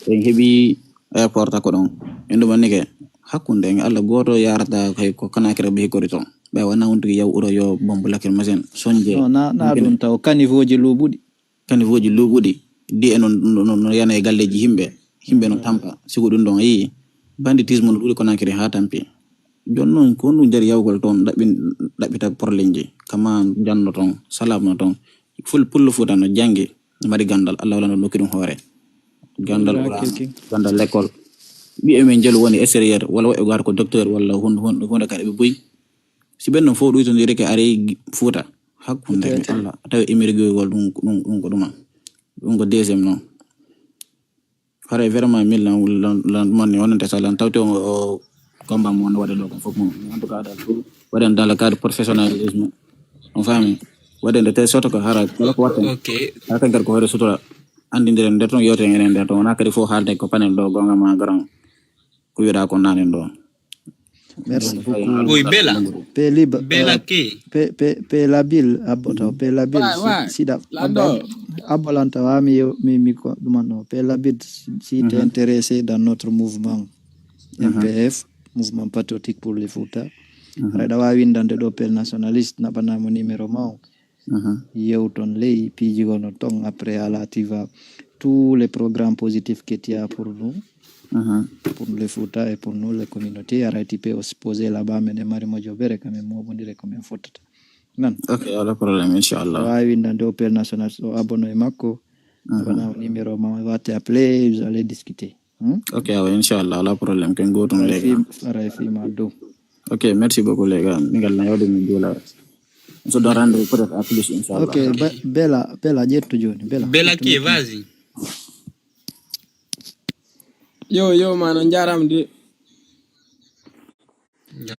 En heɓi airport ko ɗon. En ɗum annike hakkunde en Allah gooto yarata kay ko Conakry ɓe hikkori toon. Ɓe wona wontuki yaw uro yo bombo lakkir masin. Sonje. Non, na, na ɗum taw caniveau ji luuɓuɗi. Caniveau ji luuɓuɗi, di e no, no, no, no yana e galleji himɓe, himɓe no tampa, sigo ɗum ɗon a yii, banditisme no ɗuuɗi Conakry ha tampi. Jooni noon, ko honɗum jari yawgol toon, ɗaɓɓin-, ɗaɓɓita problème ji, kama janno toon, salam no toon, ful-, pullo Fuuta no janngi, no mari gandal, Allah wala no nokki ɗum hoore. Gandal Qur'an, gandal l'école. Ɓiye men jelu woni extérieur, walla woɓɓe gaata ko docteur, walla hun-, hun-, hunde kadi ɓe buy. Si ɓen ɗon fof ɗuytondirike ari gi-, Fuuta, hakkunde e Allah, tawi immigré gol ɗum, ɗum, ɗum ko ɗuma. Ɗum ko deuxième non. Haray vraiment min lan, lan, lan, man ni wonante sa lan tawti on o combat mo wonno waɗe ɗo kon fof mo. En tout cas, dal, waɗen dans le cadre professionnalisme. On faami? Waɗen de telle sorte que hara kala ko watten. Ok. Hara kan kadi ko hoore sutura. Anndindiren nder ton, yewten enen nder ton. Wona kadi fof haalde ko panel ɗo, gonga ma grand. Ko wiɗa ko nanen ɗo. Merci beaucoup. Oui, Bella. Pe liba, Bella euh, ke? Pe, pe, pe labil, abbo taw, pe labil, ouais, si, ouais. Sida, abbo, abbo lanta wa mi, mi, mi ko, ɗuman ɗo. Pe labil, si, si t'es intéressé dans notre mouvement, M P F, Mouvement Patriotique pour le Fouta, aɗa wawi windande ɗo pel nationaliste, naɓanamo numéro ma o. Yewton ley piiji gono ton, après, ala, tu vas, tous les programmes positifs que tu as pour nous, pour le Fouta et pour nous, les communautés, arrête, tu peux aussi poser là-bas, mais ne mari mojo bere quand même, mo bondire quand même fotata. Non. Ok, wala problème, inchallah. Wawi windande o pel national, so abonné e makko, abonné numéro ma, va t'appeler, vous allez discuter. Hmm? Ok, awa, inchallah, wala problème, ken gotum. Aray leyga. Fim, aray fima dow. Ok, merci beaucoup leyga. Min ngal na yawde min jula. So do rendez-vous peut-être à plus, inchallah. Ok, Be-, Bella, Bella, ƴettu joni, Bella. Bella ƴettu ki, vas-y. Yo, yo, man, on jarama de.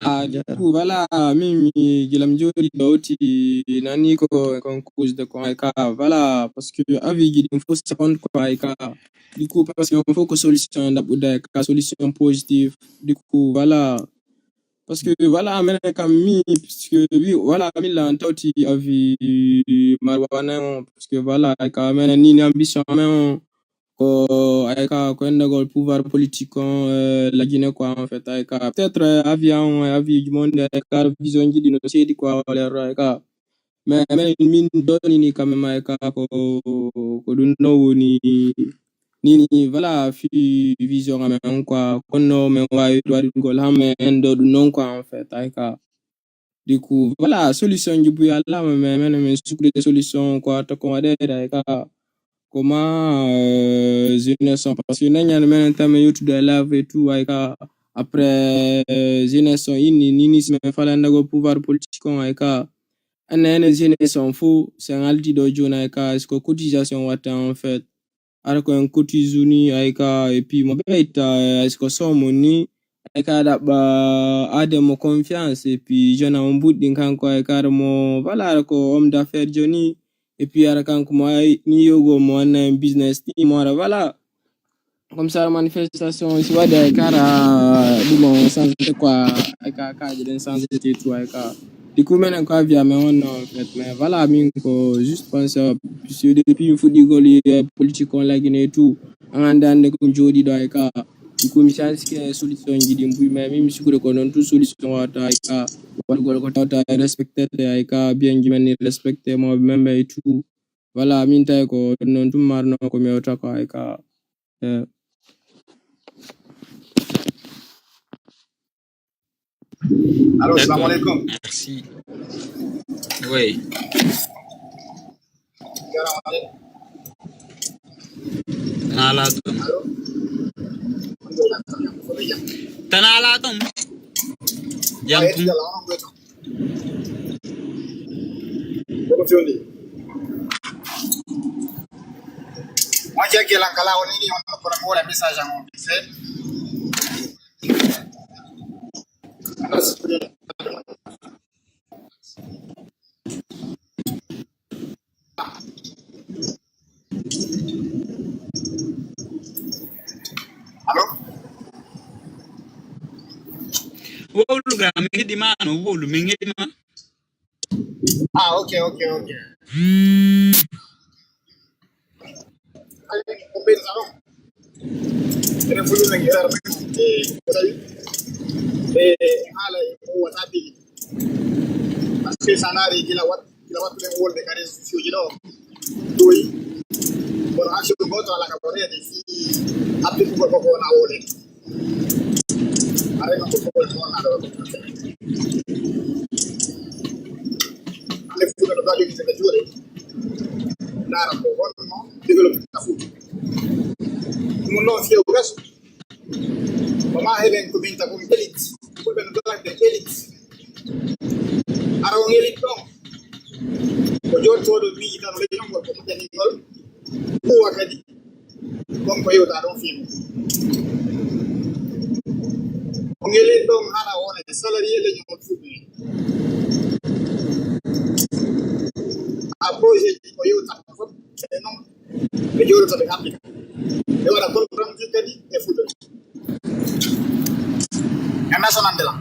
Ah, du coup, voilà, min mi gilam jooɗi ɗo oti nani ko, kon cause de kon ay ka, voilà, parce que avis ji ɗin fof ça compte quoi ay ka. Du coup, parce que on fof ko solution ɗaɓɓude ay ka, solution positive. Du coup, voilà. Parce que, voilà, menen kam mi, parce que wi, voilà, min lan tawti avis marwana on, parce que, voilà, ay ka menen ni ambition amen on, ko ay ka ko endagol pouvoir politique on, euh, la Guinée quoi, en fait, ay ka peut-être, euh, avis on, euh, avis du monde, ay ka vision ji ɗi no seedi quoi, wala ay ka. Mais menen min donini quand même ay ka ko, ko ɗum no woni nini, voilà, fi vision amen on quoi, kono men wawi waɗugol han men en ɗo ɗum non quoi, en fait, ay ka. Du coup, voilà, solution ji buy alama, mais menen min sukkude solution quoi, to ko waɗede ay ka. Comment, euh, jeunesse on, parce que nañan menen tan min yewtude e live et tout, ay ka, après, euh, jeunesse on inni nini si men falandagol pouvoir politique on ay ka. Enen, enen jeunesse on fof, sen haldi ɗo jooni ay ka, est-ce que cotisation watta en fait? ara ko en cotisuni, ay ka, et puis mo ɓeyta, ay ko somo ni, ay ka ɗaɓɓa aade mo confiance, et puis jeune on buɗɗin kanko, ay ka ara mo, voilà, ara ko homme d'affaires joni, et puis ara kanko mo ay ni yogo mo wanna en business ni, mo ara, voilà. Comme ça, manifestation, si waɗi ay ka ara ɗum on changé quoi, ay ka kaaji ɗen changé et tout, ay ka. Du coup, menen ko avis amen on, en fait. Mais voilà, min ko juste pensé, puisque depuis mi fuɗɗi gol, eh, politique on lagine et tout, an hannde hannde ko mi jooɗiɗo ay ka. Du coup, mi chance ke solution ji ɗi mbuy, mais min mi sukure ko noon tout solution wata ay ka. Waɗugol ko tawta respecté ay ka, bien ji men ni respecté mo, même et tout. Voilà, min tawi ko noon tum marno ko mi wata ko ay ka. Eh. Allô, salam alaikum. Merci. Oui. Tana ala tum. Tana ala tum. Jam tum. Koko fewndi. Mo jaggi lan kala woni ni on kono mi wala message an on vite fait. Allo? Wowlu gra, min heɗi ma no, wowlu, min heɗi ma. Ah, ok, ok, ok. Ay, ko ɓen sa ɗon. Enen fof minen ko erreur men. E, ko tawi, e, haala e huwata piiji. Parce que sa naari gila wat-, gila wattuɗen wolde ka réseaux sociaux ji ɗo. Ɗoy. Kono action goto ala ka waɗeede si applique ko ko wona wolde. Aray non ko ko wona ɗo. Ande fuɗa ɗo dajo ɗi ka juuɗe. Ndaara ko honno développé ka Fuuta. Ɗum noon fiyaw gasu. Ko ma heɓen ko min ta ko élite. Fulɓe no dalande élite. Ara on élite ɗon. Ko jottooɗo miiji tan leñol ngol ko moƴƴaningol. Huwa kadi. Ɗon ko yewta ɗon fii mum. On élite ɗon hara on e salarié leñol Fulɓe. A projet ji ko yewtata fof. E noon. Ɓe jooɗoto ɓe applique. Ɓe waɗa conférence kadi e Fulɓe. E national de la.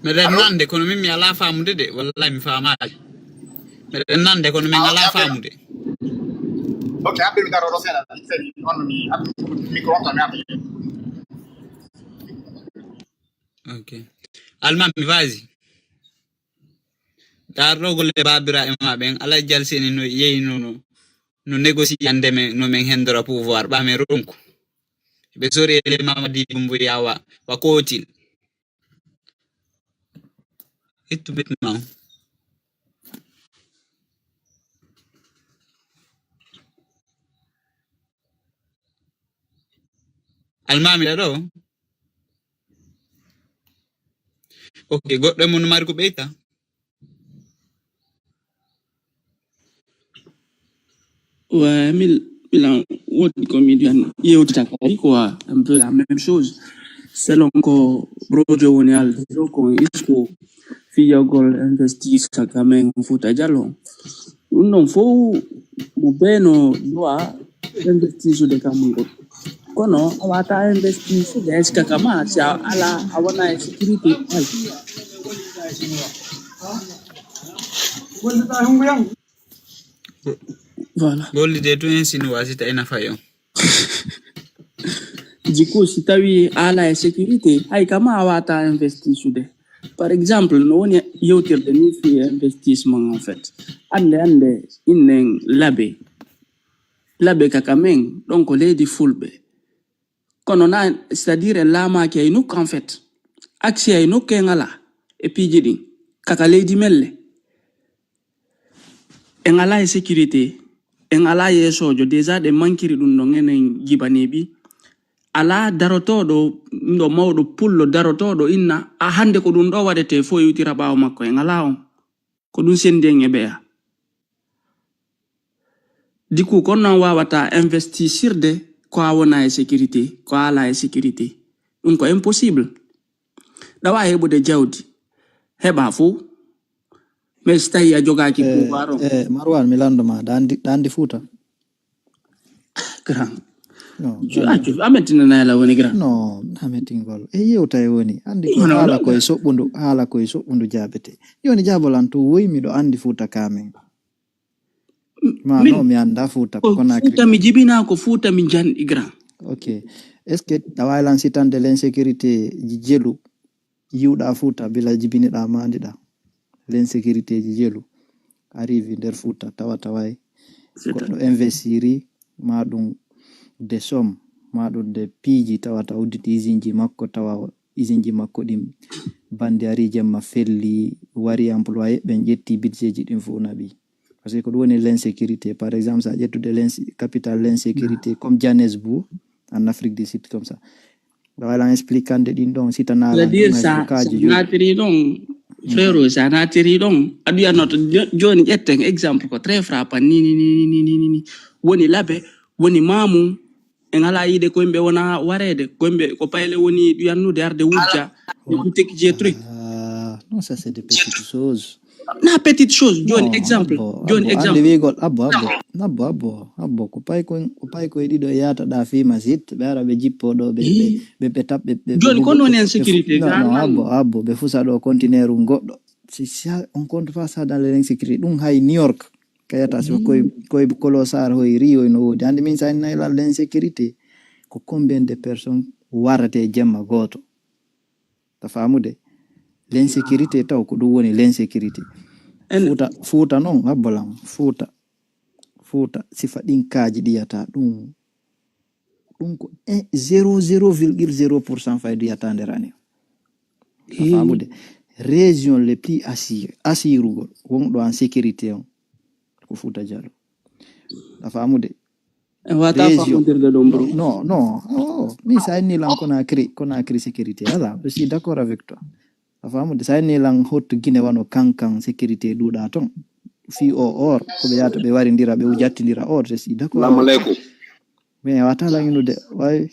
Meɗen nande, kono min mi alaa faamude de, wallahi mi faamaali. Meɗen nande, kono min alaa faamude. Ok, abbi mi daro ɗo seeɗa, vite fait, mi on mi abbi micro on to mi abbi. Ok. Almami, vas-y. Daarɗo golle baabiraaɓe ma ɓen, Alhaji Alseni no yehi no, no, no négocier ande men, no men hendora pouvoir, ɓa men ronku. Ɓe sori ele Mamadi Doumbouya wa, wa kootil. Ittu bet ma on. Almami ɗa ɗo? Ok, goɗɗo e mon mari ko ɓeyta? Ouais, mil, milan woodi ko miɗen yewtita kadi quoi, un peu la même chose. Selon ko Brojo woni alde ɗo, ko isko fiyagol investir saka men Fuuta Jallo. Ɗum ɗon fof mo beno droit investisude kam ngol. Kono a wata investisude saka ma si a ala, a wona e sécurité. Ay. Voilà. Gollide tun en sino wasita ina fayo. Du coup, si tawi a ala e sécurité, hay kama a wata investisude. Par exemple, no woni yewtirde ni fi investissement en fait. Ande, ande, innen labe. Labe kaka men, ɗon ko leydi fulɓe. Kono na, c'est-à-dire en laamaaki e nokku en fait. Accès e nokku en alaa. E piiji ɗin. Kaka leydi men le. En alaa e sécurité. En alaa yeesoojo. Déjà ɗen mankiri ɗum ɗon enen jibaneeɓi. Alaa darotooɗo, ɗo mawɗo pullo darotooɗo inna, a hannde ko ɗum ɗo waɗetee fof yewtira ɓaawo makko. En alaa on. Ko ɗum sendi en e ɓeya. Du coup, kono noon wawata investisirde ko a wona e sécurité, ko a ala e sécurité. Ɗum ko impossible. Ɗawa heɓude jawdi. Heɓa fof. Mais si tawi a jogaaki pouvoir o. Eh, Marwan, mi lanndo ma, ɗa anndi, ɗa anndi Fuuta? Grand. No, Ju- ah, ju- a mettinanaa la woni grand. No, na mettingol. E yewta e woni. Anndi ko No, no, haala no. Koye soɓɓundu, haala koye soɓɓundu jaabete. Yoni jaabolan lan to woyi miɗo anndi Fuuta kamen. Ma Min, no mi annda Fuuta ko Conakry. Fuuta mi jibinaa, ko Fuuta mi janɗi grand. Ok. Est-ce que ɗa waawi lan sitande l'insécurité ji jelu yiwɗa Fuuta bila jibiniɗa mandiɗa? L'insécurité ji jelu arrive nder Fuuta tawa taway goɗɗo investiri ma ɗum de somme ma ɗum de piiji tawata udditi usine ji makko tawa usine ji makko ɗin bandi ari jemma felli wari employé ɓen ƴetti budget ji ɗin fof naɓi. Parce que ko ɗum woni l'insécurité. Par exemple, sa ƴettude l'ins- capital l'insécurité comme Johannesburg en Afrique du Sud comme ça. Ɗa waawi lan explicande ɗin ɗon sitana lan C'est-à-dire ɗum hay sa ko kaaji sa joyi. Naatiri ɗon, frère, sa naatiri ɗon, a ɗuyannoto jo- jooni ƴetten exemple ko très frappant ni ni ni ni ni ni ni ni. Woni labe, woni maamu, en ala yiide ko yimɓe wona wareede, ko yimɓe ko payle woni ɗuyannude arde wujja, des boutiques, des trucs. Ah, non, ça c'est des petites choses. Na petite chose, jooni Non, exemple, abbo, jooni abbo, exemple. Andi wiigol abbo, abbo, abbo, abbo, abbo. Ko paykoy, ko paykoy ɗiɗo yata ɗa fima sit, ɓe ara ɓe jippo ɗo, ɓe, ɓe, ɓe, ɓe tap, ɓe, ɓe, Jooni ɓe ko non ɓe insécurité, fusa- non, non, normal. Abbo, abbo, ɓe fusa ɗo conteneur um goɗɗo. Si, si ha on compte fa sa dans l'insécurité, ɗum hay New York, kayata si koy, koy kolo sar hoy Rio no wodi. Andi min sa nayi lan l'insécurité, ko combien de personnes warate jemma goto? Ta famude? L'insécurité taw ko ɗum woni l'insécurité. En- Fuuta, Fuuta non, abbolan, Fuuta, Fuuta, sifa ɗin kaaji ɗiyata, ɗum, ɗum ko un- zéro, zéro virgule zéro pour cent faydu yata nder année. Ta famude? Région le plus assuré, assurugol, wonɗo en sécurité on, ko Fuuta Jallo. Ta famude? En wata Région. Famondirde ɗon, bro. Non, non. Oh, min sa inni lan Conakry, Conakry sécurité. Ala, je suis d'accord avec toi. A famude? Sa inni lan hot Guinée wano kankan sécurité ɗuɗa ton. Fi o or, ko ɓe yata ɓe warindira, ɓe jattindira or, je suis d'accord. Salamu alaikum. Mais a wata lan innude, way,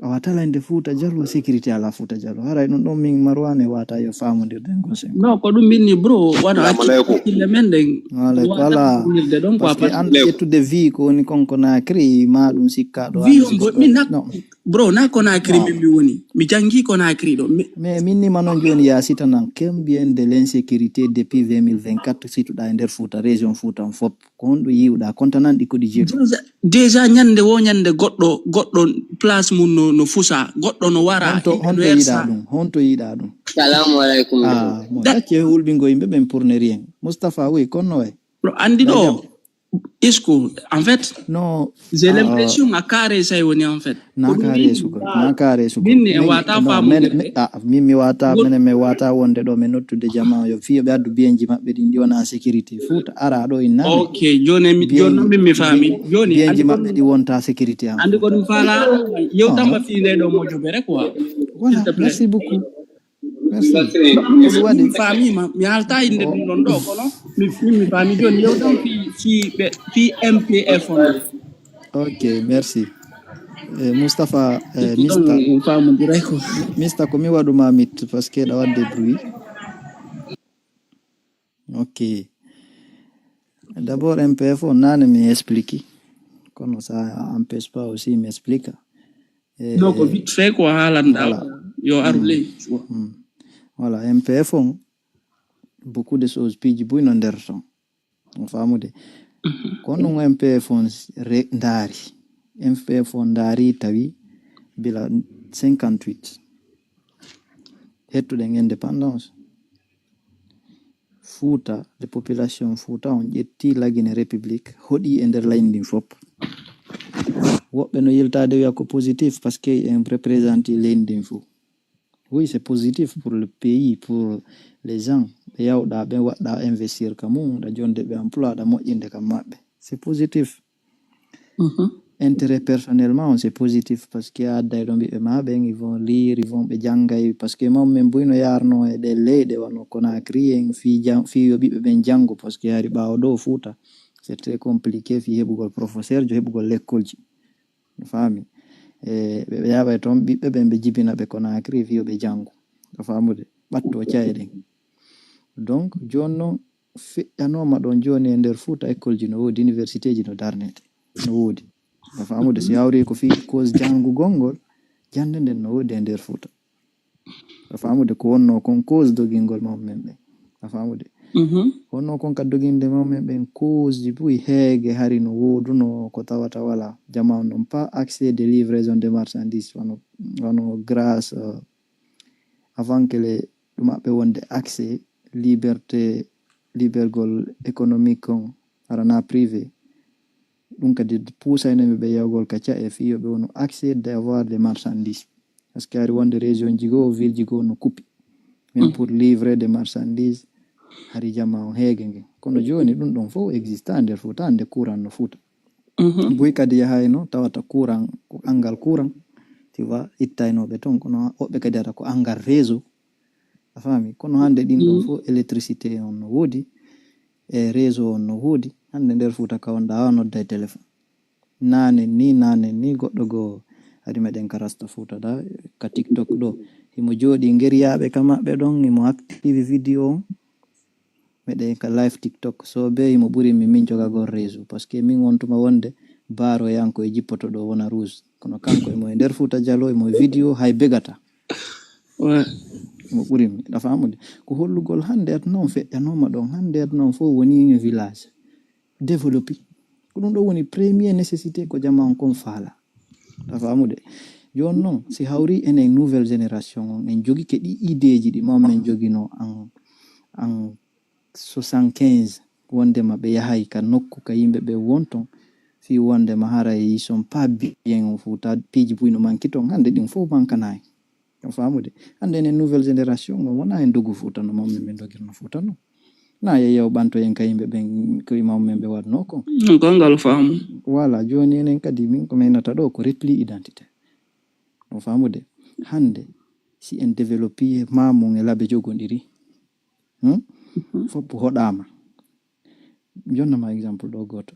a wata lan de Fuuta Jallo sécurité ala Fuuta Jallo. Haray ɗum ɗon min Marwan e wata yo famondirde en gosen. Non, ko ɗum min ni, bro, wano Salamu alaikum. Hakkille men ɗen. Waaleykum Wata ala. Famondirde ɗon, quoi, Parce que parce an ƴettude vie ko woni kon Conakry ma ɗum sikkaɗo Vie an on bo- sikka- min na- non. Bro, na Conakry Non. Min mi woni. Mi jangi Conakry ɗo. Mi- Mais min ni manon joni ya sitanan combien de l'insécurité depuis vingt mille vingt-quatre situɗa e nder Fuuta, région Fuuta on fop. Ko honɗo yiwɗa? Kontanan ɗi ko ɗi jeeɗu. Déjà, déjà ñande wo ñande goɗɗo, goɗɗo place mum no, no fusa, goɗɗo no wara, Honto, yimɓe no honto wersa. Yiɗa ɗum? Honto yiɗa ɗum? Salamu alaikum. Ah, mo Da- dacce hulɓingo yimɓe ɓen pour ne rien. Moustapha, oui, kono way. Bro, andi ɗo, Isco, en fait, Non. J'ai Ah, l'impression a carré say woni en fait. Na Ko ɗum carré min- suka, na carré suka. Min ni e Min- wata non, famondirde. Min, ah, min mi wata, minen mi wata wonde ɗo, min nottude jama yo fiyo ɓe addu biyenji maɓɓe ɗin ɗi wona sécurité. Fuuta ara ɗo inna. Ok, joni mi, Biyenji- joni min mi faami. Joni, biyenji andi ko maɓɓe ɗi wonta sécurité an. Andi ko ɗum faala, yewtanma Ah. fii nde ɗo mojobere quoi. Voilà, S'il te plaît. Merci beaucoup. Merci. Ɗum Ko ɗum waɗi. Mi faamima, mi haalta innde ɗum ɗon ɗo, kono mi, mi, mi faami jooni yewtan fii, fii ɓe, fii M P F on. Ok, merci. Eh, Moustapha, eh, Ɗum Mista, ɗon famondiray ko. Mista, ko mi waɗuma mit parce que ɗa wadde bruit. Ok. D'abord, M P F on nane mi explique. Kono ça empêche pas aussi mi explique. Eh, Donc, vite fait ko haalanɗa voilà. Yo aru ley, tu vois. Hmm. Voilà, M P F on, beaucoup de choses piiji buy no nder ton. On famude. Kono ɗum M P F on re- ndaari. M P F on ndaari tawi bila cinquante-huit. Hettuɗen indépendance. Fuuta, les populations Fuuta on ƴetti la Guinée République, hoɗi e nder leydi ndin fof. Woɓɓe no yiltaade wiya ko positif parce que en représenté leydi ndin fof. Oui, c'est positif pour le pays, pour les gens. Ɓe yawɗa, ɓe waɗɗa investir ka mum, ɗa jonde ɓe emploi, ɗa moƴƴinde kam maɓɓe. C'est positif. Mhm. Intérêt personnellement, on c'est positif parce que a adday ɗon ɓiɓɓe ma ɓen, ils vont lire, ils vont ɓe janngay, parce que mawɓe men buy no yaarno e ɗe leyɗe wano Conakry en, fii jan- fii yo ɓiɓɓe ɓen janngu, parce que hari ɓaawo ɗo Fuuta c'est très compliqué fii heɓugol professeur jo, heɓugol lekkolji. A faami? E ɓe ɓe yaaɓay toon ɓiɓɓe ɓen ɓe jibina ɓe Conakry fii yo ɓe janngu. A faamude? Ɓatto caye ɗen. Donc jooni non feƴƴanooma ɗon jooni e nder Fuuta, école ji no woodi, université ji no darnete, no woodi. A faamude? Si hawri ko fii cause janngugol ngol, jannde nden no woodi e nder Fuuta. A faamude? Ko wonno kon cause dogingol mawɓe men ɓen. A faamude? Wonno kon ka doginde mawɓe men ɓen cause ji buy heege hari no wooduno ko tawata wala. Jama on non pas accès de livraison de marchandises wano, wano grâce, euh, avant que le ɗum maɓɓe wonde accès liberté, libergol économique on, hara na privé. Ɗum kadi puusayno ɓe ɓe yawgol ka ca'e fii yo ɓe wonu accès d'avoir des marchandises. Parce que hari wonde région ji goo, ville ji goo no kupi. Même pour livrer des marchandises, hari jama on heege nge. Kono jooni ɗum ɗon fof exista nder Fuuta, hannde courant no Fuuta. Buy kadi yahayno tawata courant, ko angal courant, tu vois, ittaynooɓe toon. Kono woɓɓe kadi hara ko angal réseau. A faami? Kono hannde ɗin ɗon fof électricité on no woodi, e réseau on no woodi. Hannde nder Fuuta ka wonɗaa, a nodday téléphone. Naane ni, naane ni, goɗɗo goo hari meɗen ka Rasta Fuuta ɗa, ka TikTok ɗo. Himo jooɗii ngeriyaaɓe ka maɓɓe ɗon, himo active vidéo on. Meɗen ka live TikTok. So be himo ɓuri mi min jogagol réseau. Parce que min wontuma wonde baaro e an ko e jippoto ɗo wona rouge. Kono kanko emo e nder Fuuta Jaloo, emo e vidéo hay begata. Ouais. Emo ɓuri mi. A faamude? Ko hollugol hannde aduna on feƴƴanooma ɗon. Hannde aduna on fof woni e village. Développé. Ko ɗum ɗo woni premier nécessité ko jama on kon faala. A faamude? Jooni non, si hawri enen nouvelle génération on, en jogike ɗi idée ji ɗi mawɓe men jogino en, en soixante-quinze, wondema ɓe yahay ka nokku ka yimɓe ɓe wonton, fii wondema haray ils sont pas bien, o Fuuta, piiji buy no manki ton, hannde ɗin fof mankanayi. A faamude? Hannde enen nouvelle génération on wona en dogu Fuuta no mawɓe men dogirno Fuuta non. Na yeeyew ɓanto en ka yimɓe ɓen ko e mawɓe men ɓe waɗno kon. Non, ko ngal faamu. Voilà, jooni enen kadi min ko meynata ɗo ko repli identité. O faamude? Hannde si en développé maamu e labe jogondiri, hmm? Fof hoɗaama. Jonna ma exemple ɗo gooto.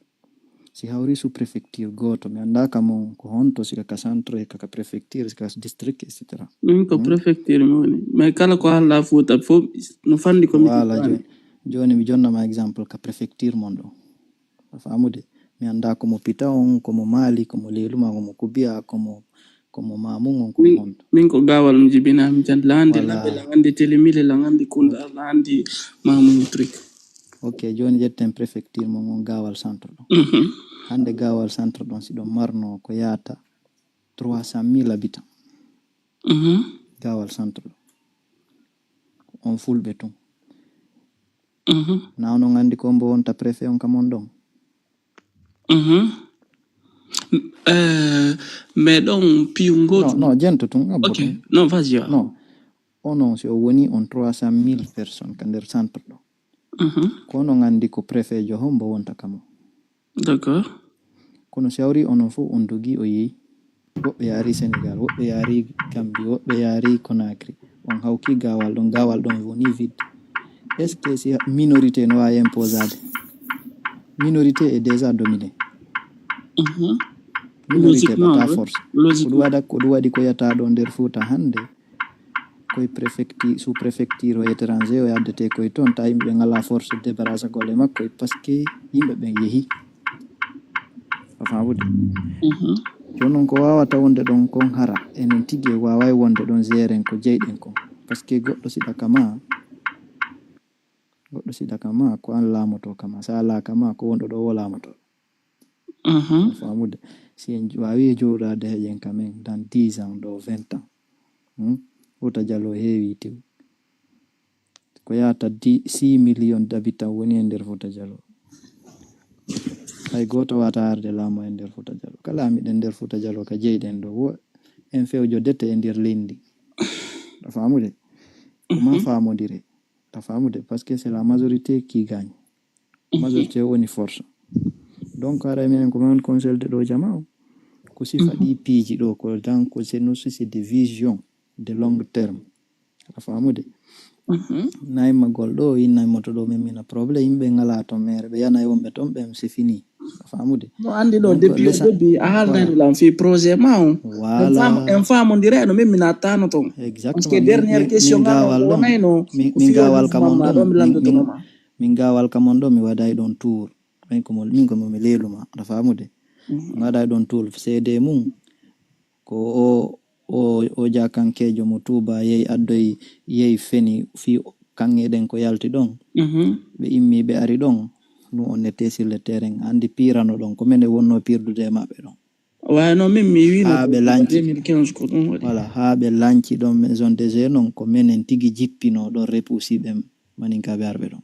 Si hawri sous préfecture gooto, mi anndaa ka mon ko honto, sika ka centre, sika ka préfecture, sika district, et cetera. Min ko préfecture mi woni. Mais kala ko haalaa Fuuta fof no fanndi ko mi Voilà, faami. Jooni, jooni mi jonna ma exemple ka préfecture mon ɗo. A faamude? Mi anndaa ko mo Pita on, ko mo Maali, ko mo Leeluma, ko mo Kubiya, ko mo, ko mo Maamun on, ko mo honto. Min ko Gaawal mi jibinaa, mi jan laandi Voilà. Labe, la nganndi Telemile, la nganndi Kunda, la nganndi Maamun truc. Ok, jooni ƴetten préfecture mon on Gaawal centre ɗo. Mhm. Hannde Gaawal centre ɗon si ɗon marno ko yaata trois cent mille habitants. Mhm. Gaawal centre ɗo. On fulɓe tun. Mhm. Na onon anndi ko mbo wonta préfet on ka mon ɗon? Mhm. Euh, mais ɗon piyungol. Non, non, jento tun, abbo Ok, tun. Non, vas-y. Non, onon si o woni on trois cent mille personnes ka nder centre ɗo. Mhm. Ko onon anndi ko préfet jo hombo wonta ka mon. D'accord. Kono si hawri onon fof on dogi o yehi. Woɓɓe yaari Sénégal, woɓɓe yaari Gambie, woɓɓe yaari Conakry. On hawki Gaawal ɗon, Gaawal ɗon woni vide. Est-ce que si minorité no waawi imposaade? Minorité est déjà dominée. Mhm. Minorité Logiquement, ɓata oui. Force. Ko Logiquement. Ɗum waɗa, ko ɗum waɗi ko yata ɗo nder Fuuta hannde. Koye préfecture, sous préfecture o étranger o yaddete koye toon, tawi ɓe ngala force débarrassagol e makko, parce que yimɓe ɓen yehi. A faamude? Mhm. Jooni non ko waawata wonde ɗon kon hara, enen tigi e waaway wonde ɗon gérer ko jeyɗen kon. Parce que goɗɗo siɗa kama, goɗɗo siɗa kama, ko an laamoto kama. Sa ala kama, ko wonɗo ɗo wo laamoto. Mhm. A faamude? Si en waawi jooɗaade heƴen ka men dans dix ans, ɗo vingt ans. Hmm? Fuuta Jaloo heewi tew. Ko yaata di-, six millions d'habitants woni e nder Fuuta Jaloo. Hay gooto waata arde laamu e nder Fuuta Jaloo. Kala miɗen nder Fuuta Jaloo ka jeyɗen ɗo, wo en fewjodete e nder leydi. A faamude? Ko ma faamodire. A faamude? Parce que c'est la majorité qui gagne. Majorité woni force. Donc, haray minen ko min conseil de ɗo jama o. Ko sifa ɗi piiji ɗo ko, donc c'est, nous, c'est des visions de long terme. A faamude? Naymagol ɗo, innaymoto ɗo, min mina problème, yimɓe ngala ton mere, ɓe yanay wonɓe ton, ɓen c'est fini. A faamude? No anndi ɗo, depuis, depuis a haalnayno lan fii projet ma on. Voilà. En faamondirayno, min mina tano ton. Exactement. Parce que dernière question ngal on wonayno, min gawal kam on ɗo, min gawal kam on ɗo, mi waɗay ɗon tour. Min ko mo, min ko mo mi leeluma, a faamude? Mi waɗay ɗon tour. Seede mum, ko o, o, o jakankeejo mo Tuuba yehi addoyi, yehi feni fii kaŋŋe ɗen ko yalti ɗon. Ɓe immi, ɓe ari ɗon. Ɗum on était sur le terrain. Anndi piirano ɗon, ko menen wonno piirdude e maɓɓe ɗon. Wayno min mi wiino haa ɓe lanci. Deux mille quinze ko ɗum waɗi. Voilà, haa ɓe lanci ɗon maison de jeunes non, ko menen tigi jippino ɗon, repusi ɓen maninkaaɓe arɓe ɗon.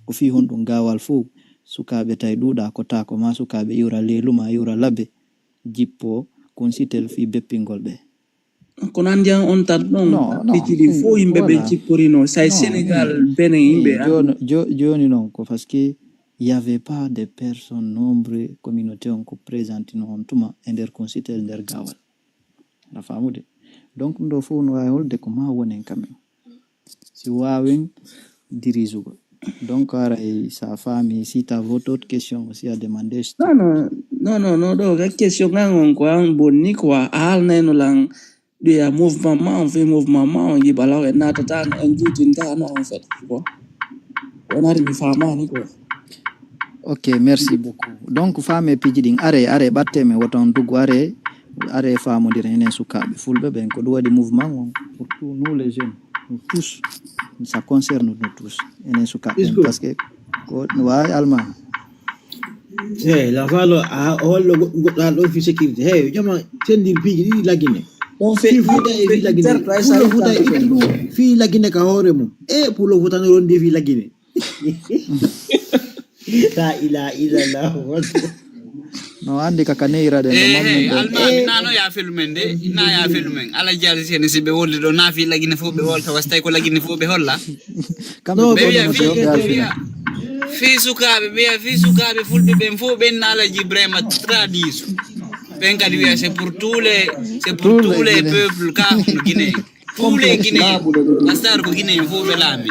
Ko fii honɗum gaawal fof sukaaɓe tawi ɗuuɗa ko taako, ma sukaaɓe iwra leelu, ma iwra labbe, jippo kunsitel fii beppingol ɓe. Kono anndi an on tan ɗon, non, non, piiji ɗi fof yimɓe ɓe voilà. Jipporino, say non, Sénégal, Bénin, yimɓe an. Jooni, jo-, jooni noon ko parce que y avait pas de personne nombre communauté on ko présente no on tuma e nder kunsitel nder gaawal. A faamude? Donc ɗum ɗo fof no waawi holde ko ma wonen quand même. Si waawen dirisugol. Donc aray sa faami, si t'as votre autre question aussi à demander. Non, non, non, non, non, ɗo ka question kan on ko an bonni quoi, a haalnayno lan ɗum ya mouvement ma on, fii mouvement ma on yiɓala en naatata en juutinta no en fait quoi. On ari mi faamaani quoi. Ok, merci beaucoup. Donc faame piiji ɗin, are, are ɓatte men woto on duggu, are, are faamodira enen sukaaɓe fulɓe ɓen ko ɗum waɗi mouvement on pour tous nous les jeunes, nous tous, ça concerne nous tous, enen sukaaɓe ɓen, parce que ko no waawi alma. Hey, la falo a hollo goɗɗo ɗo fi sécurité. Hey, jama tendir piiji ɗi lagine. Fi fuuta e fi lagine. Pulo fuuta e itti ɗum fi lagine ka hoore mum. E pulo fuuta no rondi fi lagine. La ilaha illallah. No andi ka kaneyra de no mammi de. Alma na no ya filmen de, na ya filmen. Ala jali sene si be wolde do na fi lagine fo be wolta wastay ko lagine fo be holla. Kamɓe no, ɓe wiya fii, ɓe wiya fii sukaaɓe, ɓe wiya fii sukaaɓe fulɓe ɓen fof ɓen naala Ibrahima tradition. Ɓen kadi wiya c'est pour tous les, c'est pour tous les peuples, ka hono Guinée. Tous les Guinéens. Astar ko Guinée fof ɓe laami.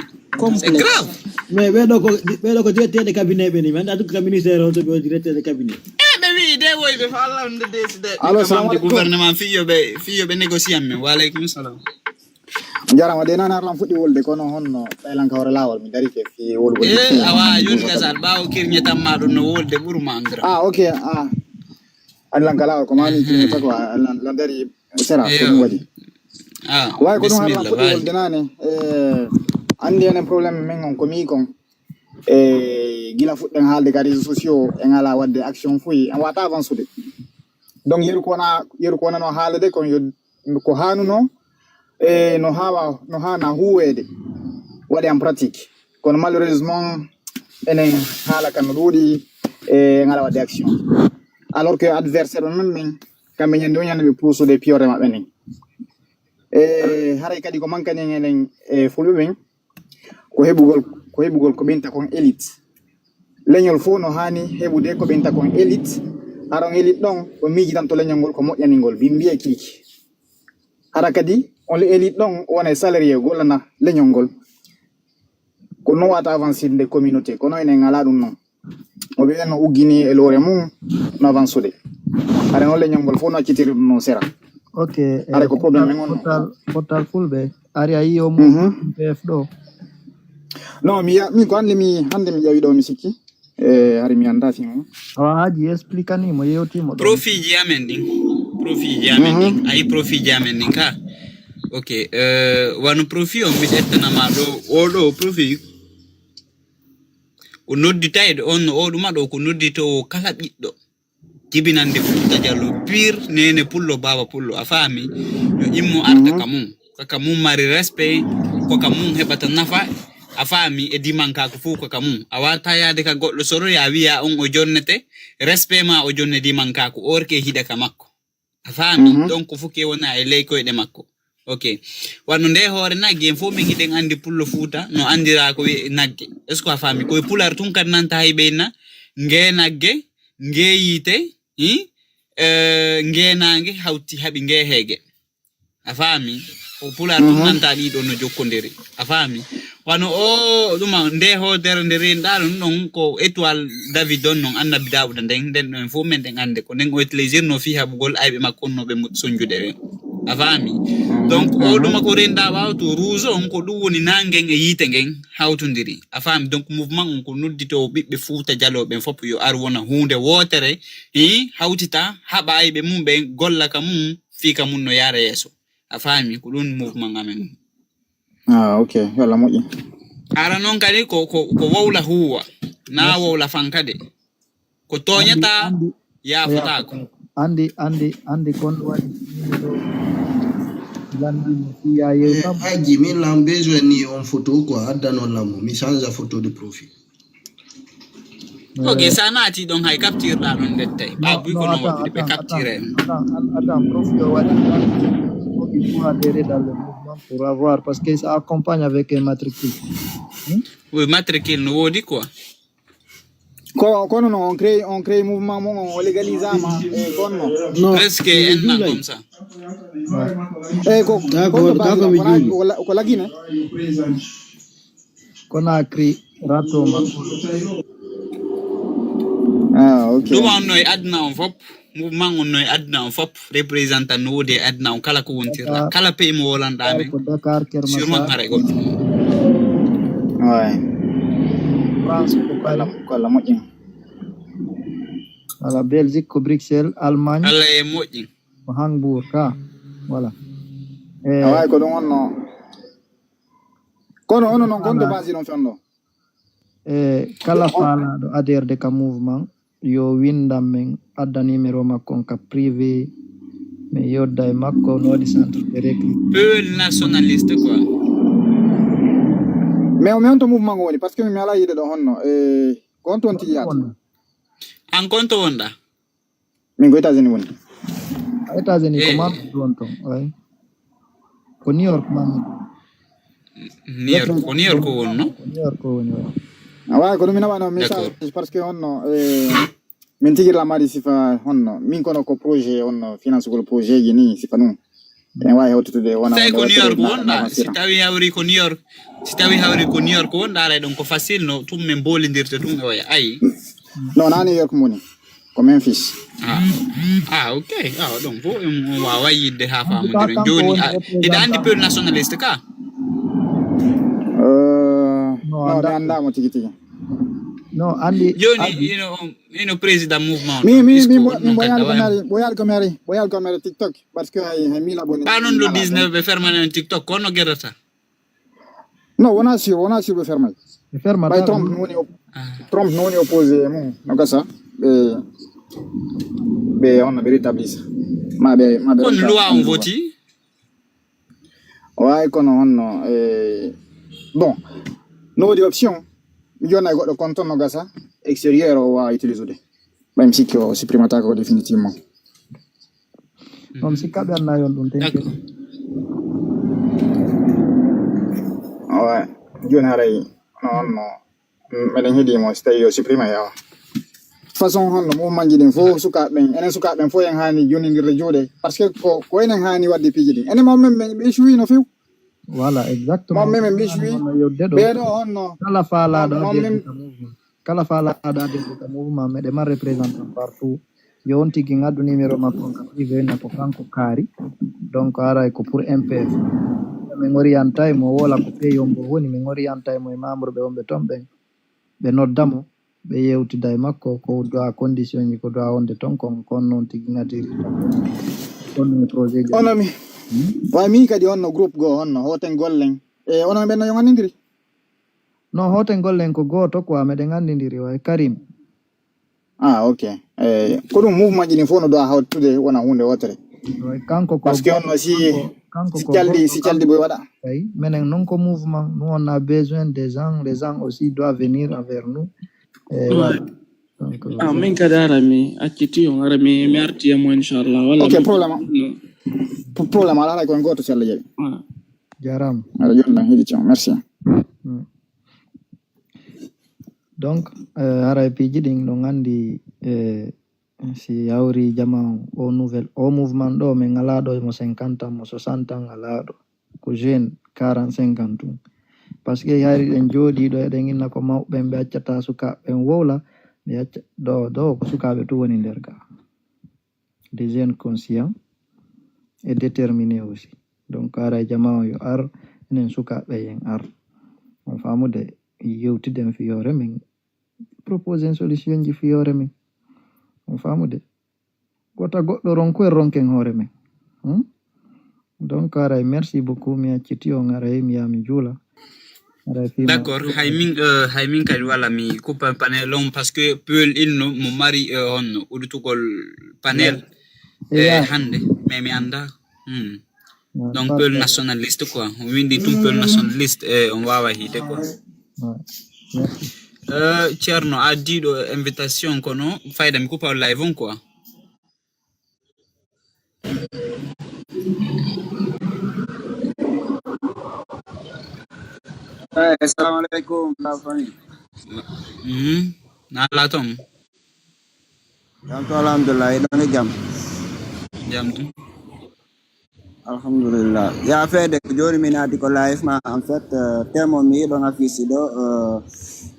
C'est grave. Mais ɓeɗo ko, ɓeɗo ko directeur de cabinet ɓe ni, mi annda duk ka ministère on to ɓe directeur de cabinet. E ɓe wi'i de woy ɓe fa Allah on de décidé. Allo, salamu alaikum. Gouvernement fiyo ɓe, fiyo ɓe négocier men. Wa alaikum salam. Jarama de, nane arlan fuɗɗi wolde, kono honno ɓaylan ka hoore lawol, mi darike fi wolugol. E awa, yoni gasal ɓawo kirñe tamma ɗum no wolde ɓurma andra. Ah, ok. Ah, arlan ka lawol ko mani kirñe tako arlan lan dari sera ko ɗum waɗi. Ah, way ko ɗum arlan fuɗɗi wolde nane. Eh, andi enen problème men on ko mi kon. E gila fuɗɗen haalde ka réseaux sociaux en ala wadde action fuy en wata avancude. Donc yeru ko wona, yeru ko wonano haalde kon yo ko haanuno, e no haawa, no haana huweede waɗe en pratique. Kono malheureusement enen haala kan no ɗuuɗi, e ngala waɗde action, alors que adversaire on men min kamɓe ñande o ñande ɓe puusude piyore maɓɓe nin. E haray kadi ko mankani en enen e fulɓe ɓen ko heɓugol, ko heɓugol ko ɓenta kon élite. Leñol fof no haani heɓude ko ɓenta kon élite. Hara on élite ɗon o miijitanto leñol ngol ko moƴƴani ngol, min mbiya kiiki. Hara kadi on élite ɗon wona e salarié gollana leñol ngol. Ko non wata avancinde communauté, kono enen ngala ɗum non. O ɓe no uggini e lowre mum no avancude. Hara non leñol ngol fof no accitiri ɗum no sera. Ok. Hara ko problème men on. Pottal, pottal fulɓe. Ari a yii o mum P F ɗo. Non, mi ya, min ko hannde mi, hannde mi ƴawi ɗo mi sikki. E hari mi annda fi mo. Awa haji explique ni mo yewti mo ɗo. Profit ji amen ɗin. Profit ji amen ɗin. Ayi profit ji amen ɗin ka. Ok. Euh, wano profit on mi ƴettanama ɗo, o ɗo profit. O nodditayɗo on no o ɗuma ɗo ko nodditowo kala ɓiɗɗo. Jibinande Fuuta Jallo pire, nene pullo, baba pullo, a faami? Yo immo arta ka mum. Ko ka mum mari respect, ko ka mum heɓata nafa, a faami? E dimankaku fof ko ka mum. A wata yaade ka goɗɗo soro ya wiya on o jonnete, respect ma o jonne dimankaku, or ke hiɗa ka makko. A faami? Donc fof ke wona e ley koyɗe makko. Ok. Wano nde hoore nagge, en fof min hiɗen anndi pullo Fuuta no anndira ko wi'e nagge. Est-ce que a faami? Koye pular tun kadi nanta hay ɓeyna nge nagge, nge yiite, hi? eh, ngeenaange hawti haɓi ngeeheege. A faami? Ko pulaar ɗum nanta ɗiɗo no jokkondiri. A faami? Wano o ɗuma nde hoodere nde reenɗaa ɗum ɗon ko étoile David on non annabi Daawuda nden, nden ɗon fof men ɗen annde ko nden o éclaircir no fii haɓugol ayɓe makko on no ɓe mu-, sonjude ɓen. A faami? Donc o ɗuma ko reenɗaa ɓaawo to rouge on ko ɗum woni naangen e yiite ngen hawtondiri. A faami? Donc mouvement on ko nodditoowo ɓiɓɓe Fuuta Jaloo ɓen fof yo ar wona huunde wootere, hii, hawtita, haɓa ayɓe mum ɓen, golla ka mum, fii ka mum no yaara yeeso. A faami? Ko ɗum mouvement amen. Ah, ok. Yo Allah moƴƴin. Ara noon kadi ko, ko, ko wowla huuwa, na wowla fanka de. Ko tooñata, yaafotaako. Anndi, anndi, anndi kon waɗi ɗo lanndimo fii yaa yew kam. Haaji, min lam besoin ni on photo quoi, addanon lam mo. Mi change photo de profil. Ok, so a naati ɗon hay capture ɗa ɗon ndettay. Ɓa buy ko non waɗude ɓe capture. Attends, attends, profil o waɗi. Il faut adhérer dans le mouvement pour avoir, parce que ça accompagne avec un matricule. Hmm? Oui, matricule no woodi quoi. Ko, kono non, on crée, on crée mouvement mon, on légalisama, e kono non. Presque en nan comme ça. E ko, d'accord, d'accord, mi juuli. Ko la-, ko lagine? Conakry, rato makko. Ah, ok. Ɗum on no e aduna on fop. Mouvement on no e aduna on fop, représentant no woodi e aduna on kala ko wontirɗa. Kala pays mo wolanɗa men. Ko Dakar, Kermassar. Sûrement haray goɗɗo. Ouais. France ko Paris. Ko Allah moƴƴin. Voilà, Belgique ko Bruxelles, Allemagne. Allah e moƴƴin. Ko Hambourg ka. Voilà. Eh, a wawi ko ɗum wonno. Kono ono non kon de base non fenno. E kala faalaɗo adhérde ka mouvement, yo winndam men, adda numéro makko on ka privé, mi yodda e makko, no waɗi centre de recrutement. Peu nationaliste quoi. Mais o, mi on to mouvement o woni, parce que mi ala yiide ɗo honno. E ko on toon tigi yaata? An kon to wonɗa? Min ko États-Unis woni. A États-Unis ko Mamadou won ton, oui. Ko New York Mamadou. New York, ko New York o wonno? Ko New York o woni, oui. A wawi ko ɗum mi naɓano message parce que honno, eh, min tigi la mari sifa honno. Min kono ko projet honno, finance gol projet ji ni sifa ɗum. En wawi hewtitude wona. Tawi ko New York wonɗa, si tawi hawri ko New York, si tawi hawri ko New York wonɗa, aray ɗon ko facile no tum min bolindirta ɗum e oya. Ayi. Non, na New York moni. Ko Memphis. Ah, ah, ok. Ah, ɗon fof on wawa yidde ha famodiren. Joni, ah, hiɗa andi peu nationaliste ka? Euh, non, mi andamo tigi tigi. Non, andi, joni, ino, ino président mouvement. Mi, mi, mi, mi, mi boyal ko mari, boyal ko mari, boyal ko mari TikTok. Parce que hay, hay mille abonnés. Pas non le dix-neuf ɓe fermani on TikTok, kono gueɗata. Non, wona sûr, wona sûr ɓe fermay. Ɓe fermata. Ɓay Trump no woni op-, Trump no woni opposé e mum, no gasa, ɓe, ɓe on no ɓe rétablisa. Ma ɓe, ma ɓe on loi on voti? O wawi kono honno, eh, bon, no woodi option, mi jonna e goɗɗo compte no gasa, extérieur o wawa utilisude. Ɓay mi sikki o supprimata ko définitivement. Non, mi sikka ɓe anna yon ɗum tenke. D'accord. Ouais. Joni haray no honno, meɗen heɗi mo si tawi o supprima yawa. Façon honno mouvement ji ɗin fof sukaaɓe ɓen, enen sukaaɓe ɓen fof en hani jonindirde juuɗe. Parce que ko, ko enen hani wadde piiji ɗin. Enen mo men ɓe, ɓe échoué no few. Voilà, exactement. Mo men ɓe échoué. Ɓeɗo honno. Kala faalaɗo adhéré ka mouvement. Kala faalaɗo adhéré ka mouvement, meɗe mari représentant partout. Yo on tigi ngaddu numéro makko on ka privé, na ko kanko kaari. Donc, aray ko pour M P F. Min orientay mo, wola ko fee yombo woni, min orientay mo e membre ɓe wonɓe ton ɓen. Ɓe nodda mo, ɓe yewtida e makko, ko doit condition ji, ko doit wonde ton, kon, kon noon tigi ngadiri. Kon no projet ji. Ono mi. Hmm? Wa mi kadi honno groupe goo, honno, hoten gollen. E, onon ɓen no yongandindiri? No, hoten gollen ko gooto quoi, meɗen anndindiri wa e Karim. Ah, ok. Eh, ko ɗum mouvement ji ɗin fof no doit hawtude wona huunde wootere. Kanko ko, parce que on aussi, kanko, kanko si ko caldi, si caldi boy waɗa. Eyi, menen noon ko mouvement, nous on a besoin des gens, les gens aussi doivent venir envers nous. Eh, voilà. Donc, ah, min kadi ara mi acciti on, ara mi, mi arti e mo inchallah. Wala ok, mi problème. Non. P-, problème ala, ala ko en gooto si Allah jaɓi. Voilà. Jarama. Aɗa jonna hiɗi cam. Merci. Mm. Donc, eh, haray piiji ɗin ɗon anndi, eh, Si hawri jama on, o nouvel, o mouvement ɗo, min alaa ɗo mo cinquante ans, mo soixante ans alaa ɗo. Ko jeune quarante-cinq ans tun. Parce que hari ɗen jooɗii ɗo, eɗen inna ko mawɓe ɓen, ɓe accata sukaaɓe ɓen wowla, ɓe acca ɗo, ɗo ko sukaaɓe tun woni nder ga. Des jeunes conscients et déterminés aussi. Donc, haray jama on yo ar, enen sukaaɓe yen ar. On faamude, yewtiden fii hoore men, proposen solution ji fii hoore men. On faamude? Wota goɗɗo ronku en, ronken hoore men. Hmm? Donc, haray merci beaucoup, mi acciti on, haray mi yaha mi juula. Haray fii ma- D'accord, hay min, euh, hay min kadi wala mi coupa panel on parce que Peul inno mo mari, euh, honno udditugol panel, Yeah. eh, Yeah. hannde, mais mi annda. Hmm. Yeah, Donc, pas Peul de- nationaliste quoi. O windi tun Peul nationaliste, eh, on waawa hiide quoi. Ouais. Merci. Euh, Ceerno, a addi ɗo invitation kono fayda mi coupa live on quoi. Eh, assalamu alaikum, la famille. Mhm. Na la tom. Jam to, alhamdulillah, iɗon e jam. Jam ɗum. Alhamdulillah. Ya feede ko jooni min naati ko live ma, en fait, euh, temo mi yiɗon affiche ɗo, euh,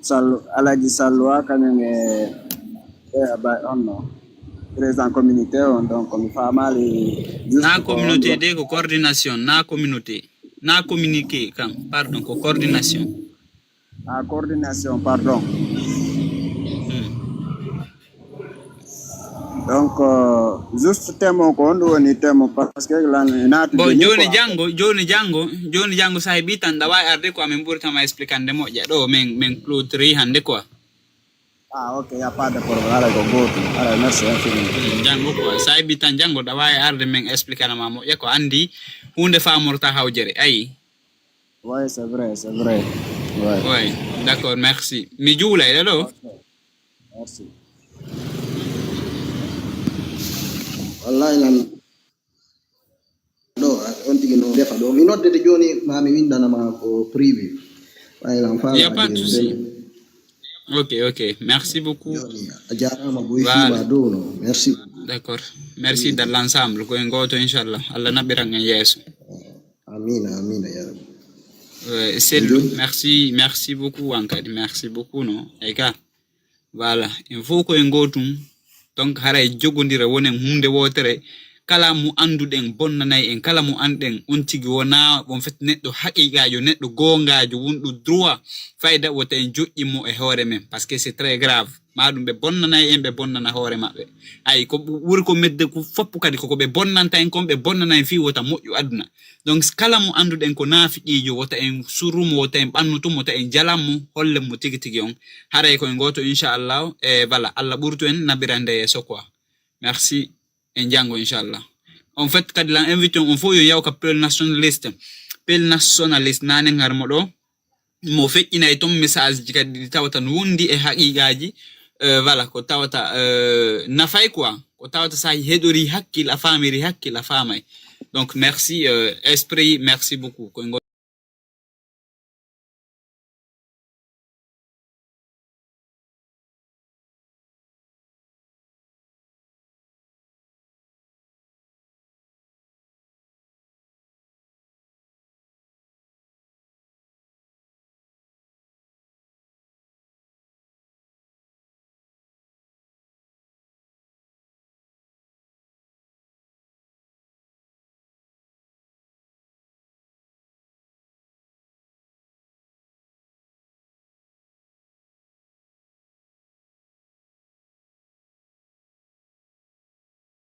Sall-, Alaji Salwa kañum e, e ba onno président communauté on, donc mi faamaali juste Na ko communauté on de ko coordination, na communauté. Na communiqué kam, pardon, ko coordination. Ah, coordination, pardon. Hmm. Donc, euh, juste temo ko on ɗum woni temo parce que lan naati Bon, joni joni quoi. Janngo, joni Janngo, joni Janngo sa heɓi tan ɗa waawi arde quoi, min ɓurtama expliquer hannde moƴƴa. Ɗo min, min clôture hannde quoi. Ah, ok, y a pas de problème. Alay ko gootum. Alay, merci infiniment. Hmm, Janngo quoi. Sa heɓi tan Janngo ɗa waawi arde min expliquer ma moƴƴa ko anndi huunde faamorta hawjere. Ayi. Oui, c'est vrai, c'est vrai. Ouais. Oui, d'accord, merci. Mi juulay ɗo. Merci. Wallahi lan ɗo on tigi no defa ɗo. Mi noddete joni ma mi windana ma ko privé. Wallahi lan fa Il y a pas de souci. Ok, ok. Merci beaucoup. Joni a jarama boy Voilà. Fima dow no. Merci. D'accord. Merci de l'ensemble. Ko en gooto, inchallah. Allah naɓɓiran en yeeso. Amina, amina ya rabbi. Euh, Sellu, merci, merci beaucoup, Ankadi. Merci beaucoup, no. Eka. Voilà. En fof ko en gootum. Donc, haray jogondira wonen huunde wootere. Kala mo annduɗen bonnanay en, kala mo anɗen on tigi wona, en fait, neɗɗo haqiqaajo, neɗɗo goongaajo, wonɗo droit, fayda wota en joƴƴi mo e hoore men, parce que c'est très grave. Ma ɗum ɓe bonnanay en, ɓe bonnana hoore maɓɓe. Ay, ko ɓu-, ɓuri ko medde ko foppu kadi, koko ɓe bonnanta en kon, ɓe bonnana en fii wota moƴƴu aduna. Donc, kala mo annduɗen ko naafiqiijo, wota en suru mo, wota en ɓannutu mo, wota en jalan mo, hollen mo tigi tigi on. Haray ko en gooto, inchallah. E, voilà, Allah ɓurtu en naɓirande yeeso quoi. Merci. En Janngo, inchallah. En fait, kadi lan invité on fof yo yaw ka Peul nationaliste. Peul nationaliste, nanen har mo ɗo. Mo feƴƴinay ton message ji kadi ɗi tawata no wondi e haqiqaaji. Euh, voilà, ko tawata, euh, nafay quoi. Ko tawata sa heɗori hakkil, a faamiri hakkil, a faamay. Donc, merci, euh, Esprit, merci beaucoup. Ko